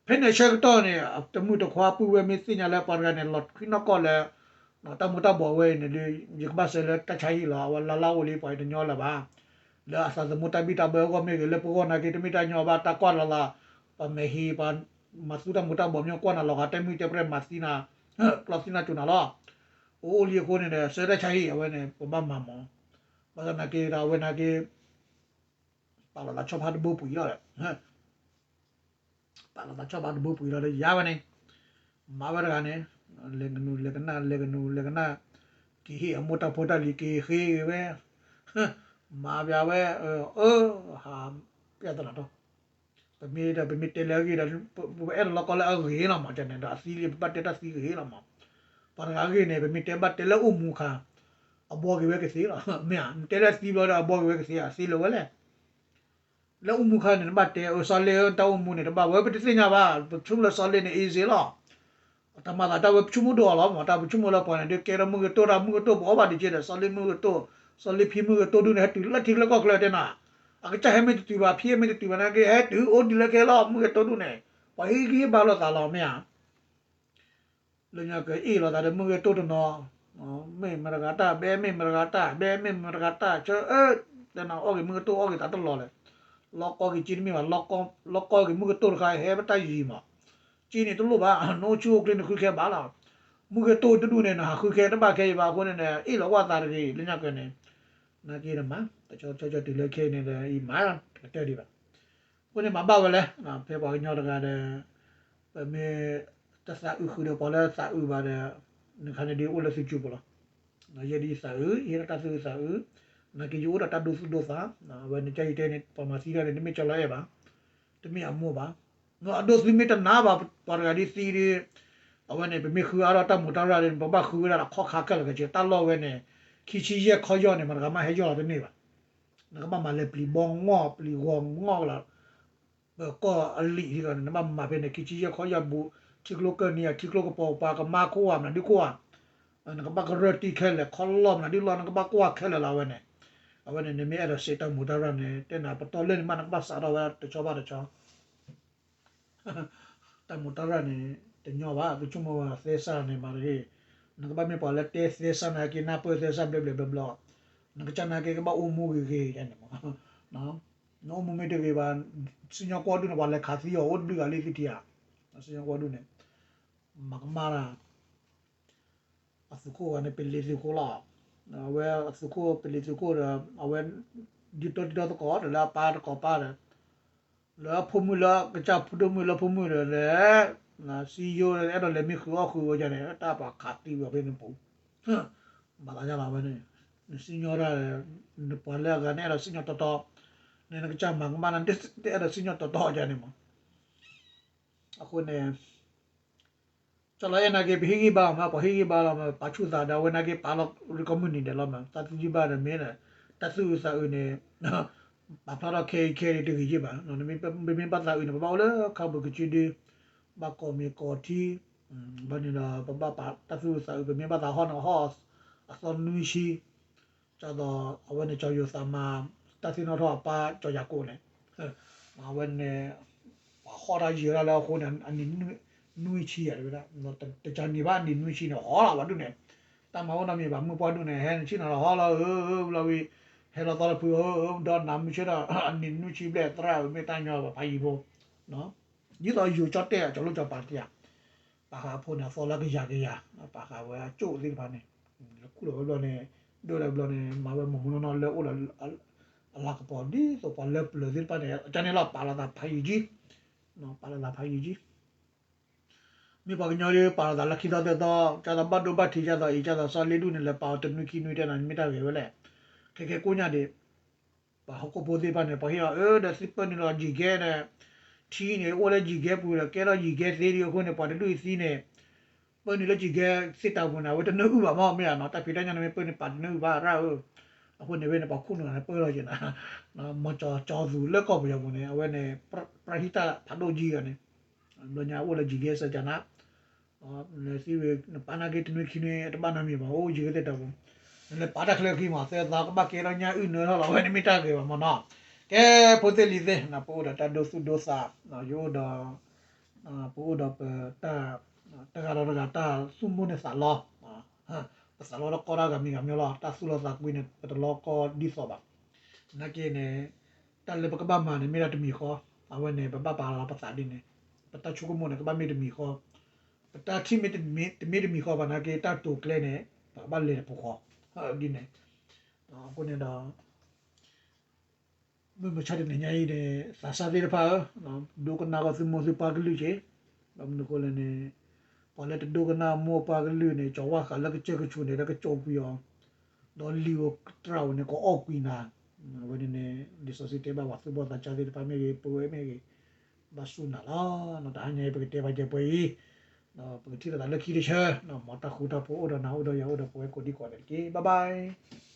ဖဲန့ၣ်ဆၢကတီၢ်န့ၣ် တမုၢ်တခွါပုၢ်ဝဲၢ်မ့ၢ်သ့ၣ်ညါလၢပှၤတဂၤန့ၣ် လီၤထွံနီၢ်ကီၢ်လၢ တၢ်မူၤတၢ်ဘှီးဝဲအံၤန့ၣ်ဒီး ယကဘၣ်စဲးလၢတၢ်ဆါဟံၣ်လီၤ အဝဲလါလါအိၣ်လံပှၤတညီလၢၤဘၣ်, လၢအသးသမူတၢ်ဘံၣ်တၢ်ဘၢအဂီၢ်မ့ၢ်ဂ့ၤ လၢပဂီၢ်နာ်က့ တမ့ၢ်တၢ်ညီဘၣ် တၢ်ကွၢ်လီၤသး, ပှၤမဲာ်ဟံၣ် ပှၤမၤသူတၢ်မူၤတၢ်ဘှီးမ့ၢ်ကွၢ်နၤလီၤဂာ် တဲမုၢ်တဲပြဲၢ်မၤသံနၤ, ကျီသံနၤကၠိနၤလီၤ, အိၣ်အိၣ်လံအဃိန့ၣ်ဒီး ဆၢတၢ်ဆါဟံၣ်အဝဲန့ၣ် ပဘၣ်မၤမး, ဘၣ်ဆၣ်နာ်က့ဒီးအဝဲနာ်က့ ပာ်လီၤသးဆီဖါတဘိပှံၤလီၤဒီး ပာ်လီၤသးဆီဖါတဘိပှံၤလီၤဒီးယၤဝဲန့ၣ်, မၤဝဲတဂၤန့ၣ်, လဲၤကနူၤလဲၤကနၣ် လဲၤကနူၤလဲၤကနၣ်, က့ၤဟ့ၣ်အမိၢ်တၢ်ဖိတၢ်လံၤက့ၤဃ့ဝဲ, မၤပဝဲ, အၢ, ဟး, ပျဲသနာ်တီ, ပမ့ၢ်ဒီးပမ့ၢ်တဲလၢအဂ့ၢ်ဒီး, ပအဲၣ်ဒိးလီၢ်ကီလၢအဂ့ၤလီၤမး ကန့ၣ်ဒီးအသံလံ ပဘၣ်တဲတၢ်သံဂ့ၤလီၤမး, ပှၤတဂၤအဂ့ၢ်န့ၣ် ပမ့ၢ်တဲဘၣ်တဲလၢအိၣ်မူခါ, အဘှီက့ၤဝဲကသ့လီၤ, မ့ၢ်ဧါ, နတဲလၢသံဘျီဒီးအဘှီက့ၤဝဲကသ့ဧါ, သ့လၢၤဝဲလဲၣ် လၢအိၣ်မူခါန့ၣ် နဘၣ်တဲအၢ solid တၢ်အိၣ်မူန့ၣ် တဘၣ်ဝဲ ပတသ့ၣ်ညါဘၣ် ပဆိကမိၣ်လၢ solid န့ၣ် easy လီၤ, တၢ်မၤသးတၢ်ဝဲပဆိကမိၣ်ဒိၣ်အီၤလီၤမး တၢ်ပဆိကမိၣ်လၢပှၤန့ၣ် ဒုးကဲထီၣ်မုၢ်ဂ့ၤတိၢ်တၢ်မုၢ်ဂ့ၤတိၢ်ပအီၣ်ဘၣ်ဒံးက့ဒီး solid မုၢ်ဂ့ၤတိၢ်, solid ဖံမုၢ်ဂ့ၤတိၢ်ဒုးန့ၣ် ဟဲတုၤလၢထံကျၢၢ်ကီၢ်ကျၢၢ်တဲနၤ, အကစၢ်ဟဲမ့ၢ်တတုၤဘၣ် ဖံဟဲမ့ၢ်တတုၤဘၣ်နာ်က့ ဟဲတုၤအိၣ်ဒံးလၢခဲလီၤ မုၢ်ဂ့ၤတိၢ်ဒုးန့ၣ်, ပှၤဟ့ၣ်ဂံၢ်ဟ့ၣ်ဘါလိာ်သးလီၤ မ့ၢ်ဧါ လၢညါကအ့ၣ်လိာ်သးဒီးမုၢ်ဂ့ၤတိၢ်တနီၤ, မ့ၢ်မတဂၤတၢ် ဘဲမ့ၢ်မတဂၤတၢ် ဘဲမ့ၢ်မတဂၤတၢ် ဆၢအၢ, တဲနၤအီၣ်က့ၤမုၢ်ဂ့ၤတိၢ်အီၣ်က့ၤသးတလီၤလဲၣ်, လီၢ်ကီက့ၤက့တမ့ၢ်ဘၣ်, လီၢ်ကီက့ၤမုၢ်ဂ့ၤတိၢ်တခါ ဟဲပတၢ်ယံၤမး, က့န့ၣ်တလိၣ်ဘၣ် နအိၣ်ဆူၣ်အိၣ်ချ့နဃုခဲဘၣ်လီၤ, မုၢ်ဂ့ၤတိၢ်တဒူၣ်န့ၣ် နဟးဃုခဲတဘၣ်ခဲအံၤဘၣ်အဃိန့ၣ် အ့ၣ်လိာ်ကွၢ်သးတဂ့ၤ လၢညါကန့ၣ်, နာ်က့နမၤ, တဆီဆီဆီတုၤလၢခဲအံၤန့ၣ်ဒီး အံၤမၤတကတၢၢ်ဒံးဘၣ် အဃိန့ၣ်မၤဘၣ်ဝဲလဲၣ်, ဖဲပှၤကညီတဂၤဒီး, ပမ့ၢ်တသးအုးဃုာ်ဒီးပှၤလၢသးအုးဘၣ်ဒီး, နခါန့ၣ်ဒ်အိၣ်လၢသုကၠိပူၤလီၤ, ယဲဒ်ယသးအုး ယဟ့ၣ်ဒီးတၢ်သူၣ်အုးသးအုး, နာ်က့ယအိၣ်ဒီးတၢ်ဒိသူၣ်ဒိသး, အဝဲန့ၣ်ကယတဲန့ၣ် ပှၤမၤသံတၢ်န့ၣ် တမ့ၢ်ကၠီလီၤအဲၣ်ဘၣ်, တမ့ၢ်အမိၢ်ဘၣ်, အဒိသူမ့ၢ်တနာ်ဘၣ် ပှၤတဂၤဒ်သံဒီး, အဝဲန့ၣ် ပမ့ၢ်ဃုအါထီၣ်တၢ်မူးတၢ်ရၢ်ဒီး ပဘၣ်ဃုဝဲဒၣ်ဒီးခီၣ်ခါခဲလၢာ်က့ၤ တၢ်လီၢ်ဝဲန့ၣ်, ခံဆံယဲၢ်ခီၣ်ယီၢ်န့ၣ် မတဂၤမးဟဲယီၢ်လီၤတန့ၢ်ဘၣ် နကဘၣ်မၤလဲၤပျံၤဘီငီၢ်ပျံၤဂီၤငီၢ်ကလီၤ, ပကီၢ်အလံာ်န့ၣ် နဘၣ်မၤဖဲန့ၣ် ခံဆံယဲၢ်ခီၣ်ယီၢ်ဘူး, ထံကျိကၢၢ်နံၤ ထံကျိကပီၤပၤ ကမါခိၣ်ဧါ မနုၤဒုခိၣ်ဧါ, နကဘၣ်ကရၢၢ်တံၢ်ခဲလၢာ် ခီၣ်လီၢ်မနုၤဒုလီၢ် နကဘၣ်ကွၢ်ခဲလၢာ်လီၤ အဝဲန့ၣ်, အဝဲန့ၣ် နမ့ၢ်အဲၣ်ဒိးစံးတၢ်မူးတၢ်ရၢ်န့ၣ် တဲနၤပတီၢ်လၢန့ၣ်မး နကဘၣ်စးထီၣ်ဝဲတဆီဘၣ်တဆီ တၢ်မူးတၢ်ရၢ်န့ၣ် တညီဘၣ် သုဆိကမိၣ်ဝဲသဲစးန့ၣ်မၤတဂ့ၤ, နကဘၣ်မ့ၢ်ပှၤလၢတဲသဲစးနာ်က့ နၢ်ပၢၢ်သဲစးဘျီဘျီဘျီဘျီ, နကစၢ်နာ်က့ကဘၣ်အိၣ်မူဂ့ၤဂ့ၤန့ၣ်မး, နအိၣ်မူမ့ၢ်တဂ့ၤဘၣ်, စံၣ်ညီၣ်ကွီၢ်ဒူၣ်န့ၣ် ပှၤလဲၤခးသံအီၤအိၣ်တဘျုးဂၤလံသုထံဧါ, စံၣ်ညီၣ်ကွီၢ်ဒူၣ်န့ၣ် မၤကမၣ်တၢ် အသုးခိၣ်ဂၤန့ၣ် ပလံၤသုးခိၣ်လီၤ, အဝဲအသုးခိၣ် ပလံၤသုးခိၣ်ဒီး အဝဲ ဒ်တီဒ်တီသကိးဒီး လၢအပၢ်တကိးပၢ်ဒီး လၢအဖိမုၣ်လၢကစၢ်ဖိဒိၣ်မုၣ်လၢဖိမုၣ်ဒီးလဲၣ်, စံယိအဲၣ်ဒိးလဲၤမ့ၢ်ဃုအီၣ်ဃုဝဲဒၣ်န့ၣ် တၢ်ပှၤခးသံဝဲဖဲန့ၣ်ပူၤ, ဘၣ်သးယါလီၤဝဲန့ၣ်, နစံၣ်ညီၣ်တၢ်, နပှၤလၢအဂၤန့ၣ်အဲၣ်ဒိးစံၣ်ညီၣ်တီတီ, နကစၢ်မၤကမၣ်နၤ တအဲၣ်ဒိးစံၣ်ညီၣ်တီတီဒ်န့ၣ်မး, အဃိန့ၣ် ကၠီလီၤအဲၣ်နာ်က့ ပဟ့ၣ်ဂံၢ်ဘါအီၤမး ပှၤဟ့ၣ်ဂံၢ်ဘါလီၤမး ပာ်ဆူၣ်သးဒီး အဝဲနာ်က့ ပာ်လီၤရံၣ်ကီၢ်မုၢ်နံၤဒဲးလီၤမး တၢ်သူၣ်ယုၢ်ဘၣ်ဒီးမ့ၢ်ဒီး တၢ်သူၣ်အုးသးအုးန့ၣ် ပာ်ဖျါထီၣ်ခဲအံၤခဲအံၤတဂ့ၤယ့ၢ်ဘၣ်, ပမ့ၢ်ဘၣ်သးအုးန့ၣ် ပဘၣ်အိၣ်လၢခါပူၤကစုဒု ဘၣ်ကိးမံၤကိးထံ ဘၣ်န့ၣ်ဒီး ပဘၣ်ပာ်တၢ်သူၣ်အုးသးအုး ပမ့ၢ်ဘၣ်သးဟီၣ်န့ၣ် ဟီၣ်အသီနွံဆံ ကၢ်သိး အဝဲန့ၣ် ကၠီယိၤသးမါ တၢ်သ့ၣ်နီၣ်ထီၣ်အပၢ်ကၠီယၤကိာ်န့ၣ် အဝဲန့ၣ် ပှၤဟီၣ်တၢ်ယံာ်ဒၣ်လၢအဃိန့ၣ် အနံၣ်နွံဆံယၤတဝဲဒၣ် တကနံၤဘၣ်အနံၣ်နွံဆံန့ၣ် ဟီၣ်လီၤဝဲဒၣ်န့ၣ် တၢ်မၤအိၣ်နီတမံၤဘၣ် မုၢ်ပှၢ်ဒၣ်န့ၣ် ဟဲဆ့ၣ်နီၤလီၤဟီၣ်လီၤဧၢ ဘျီဝံၤ ဟဲလီၤသီတဖုဧၢ ဒီးနၤမုၢ်ဆ့ၣ်ဒီး အနံၣ်နွံဆံဘျဲၣ်သရၣ်ဧၢ မ့ၢ်တၢ်ညီဘၣ်ဖးယံၤဖိ ဒ်သိးယိၤကၠီတဲာ် ကၠီလိၣ်ကၠီပၤတယၤ ပာ်ဃာ်အဖိန့ၣ် အသီလၢကယၤကယၤ ပာ်ဃာ်ဝဲအကၠိၣ်သ့ၣ်တဖၣ်န့ၣ် လၢခူၣ်လီၤဝဲဘျီန့ၣ် ဒိၣ်လၢဘျီန့ၣ် မၤဝဲမုၢ်မုၢ်နီၢ်နီၢ်လၢအိၣ်ဒီး အလၤကပီၤဒ်သိးပှၤလၢပျၢၤသ့ၣ်တဖၣ်န့ၣ် ကန့ၣ်လီၤပာ်လီၤသးဖးယံၤကံ ပာ်လီၤသးဖးယံၤကံ မ့ၢ်ပှၤကညီဒ်ပာ်လီၤသးလၢခံသီသၢသီ ကၢ်သိးဘၣ်ဒိဘၣ်ထံး ကၢ်သိးအံၤ ကၢ်သိးစီၤလ့ဒူၣ်န့ၣ် လဲၤပာ်အီၤတနွံခံနွံတဲနၤ မ့ၢ်တၢ်ဂ့ၤဝဲလဲၣ် ခဲကဲကိးညါဒံး ပှၤဟီၣ်ခိၣ်ဖိသ့ၣ်တဖၣ်န့ၣ် ပှၤဟ့ၣ်အီၤအၢ ဒီးသုပၢနုာ်လီၤယံၤကဲဒီး ထံန့ၣ် အိၣ်လၢယံၤကဲပူၤဒီး ကဲထီၣ်ယံၤကဲသ့ဒ်အဃိန့ၣ် ပှၤတဒူၣ်အံၤသံန့ၣ် ပၢနုာ်လၢယံၤကဲသ့တၢ်ပူၤန့ၣ် အဝဲတနၢ်အုၣ်ဘၣ်မ့ၢ်မ့ၢ်ဧါနီၤ တၢ်ဖံးတၢ်ညၣ်န့ၣ်မ့ၢ်ပၢနုာ်ပာ်တနၢ်အုၣ်ဘၣ်ရၣ်ဧၢ အဃိန့ၣ်ဝဲန့ၣ် ပှၤခိၣ်နူာ်န့ၣ်ပၢလီၤက့ၤနၤ မၤကၠီကၠီသူလၢကီၢ်ပယီၤပူၤန့ၣ် အဝဲန့ၣ် ပြဟိတဖးဒိၣ်ကံဂၤန့ၣ် ဘျီညါအိၣ်လၢယံၤကဲစၢၤကၢ်နၤ နသံဝံၤ နပာ်နာ်က့တနွံခံနွံ တဘၣ်နီတမံၤဘၣ် အိၣ်ယံၤကဲသ့တၢ်ပူၤ နလဲၤပာ်တၢ်ချၢခံမး သၢသးကဘၣ်ကဲထီၣ်ညၣ်အုၣ်နၢထီၣ်လီၤ အဝဲန့ၣ်မ့ၢ်တၢ်ဂ့ၤဘၣ်မနီၤ. ကဲ ဖိသ့ၣ်လံၤသ့ၣ် ပအိၣ်ဒီးတၢ်ဒိသူၣ်ဒိသး ယအိၣ်ဒီး ပအိၣ်ဒီးပ တၢ်ဂၤဒီးတဂၤတၢ်သူၣ်မိၢ်န့ၢ်သးလီ ပသးလီတၢ်ကီတၢ်ဂၤမံၤဂၤမံၤလီၤ တၢ်သူၣ်လီသးကွံန့ၣ် ပတလီကီဒ်သိးဘၣ်. နာ်က့န့ၣ် တၢ်လၢပကဘၣ်မၤန့ၣ် မ့ၢ်ဒၣ်တမံၤဃီ, အဝဲန့ၣ် ပဘၣ်ပာ်လီၤပသးဒ်န့ၣ်, ပတၢ်ဆိကမိၣ်န့ၣ် ကဘၣ်မ့ၢ်တမံၤဃီ, ပတၢ်ထံၣ်မ့ၢ်တမ့ၢ်တမံၤဃီဘၣ်နာ်က့ တၢ်တိာ်ကျဲန့ၣ် ပကဘၣ်လဲၤတပူၤဃီ, ဒ်န့ၣ်, အဃိန့ၣ်ဒီး မုၢ်မဆါတနံၤညါအံၤန့ၣ် သးစၢ်သ့ၣ်တဖၣ်ဧၢ, ဒိကနၣ်ကီၢ်သုမိၢ်သုပၢ်ကလုၢ်က့ၤ, ဒီးမနုၤအဃိလဲၣ်န့ၣ် ပှၤလၢတဒိကနၣ်မိၢ်ပၢ်ကလုၢ်န့ၣ် ကၠီၤဝၣ်ဃးလၢကစၢၢ်ကဆူးန့ၣ် လၢကကၠီၤကွံာ်အီၤ, ဒီးလံာ်ဧိၤတြၤဧိၤန့ၣ် ကအီၣ်ကွံာ်နၤ, အဝဲန့ၣ်န့ၣ် လံာ်စီဆှံတဲဘၣ်ပှၤသူၣ်ဘီၣ်သးစၢ်သ့ၣ်တဖၣ်မ့ၢ်ဂ့ၤ ပဝဲမ့ၢ်ဂ့ၤ, ဘၣ်ဆူၣ်နၤလီၤ. တဟါညါအံၤ ပကတဲဘၣ်ကဲပှဲၤအံၤ, ပကထံၣ်လိာ်သးလၢခံတဆၢ, မ်တၢ်ဃူတၢ်ဖိးအိၣ်ဒီးနၤအိၣ်ဒီးယၤအိၣ်ဒီးပဝဲကိးဒံကိးဒဲးတက့ၢ်. Bye bye.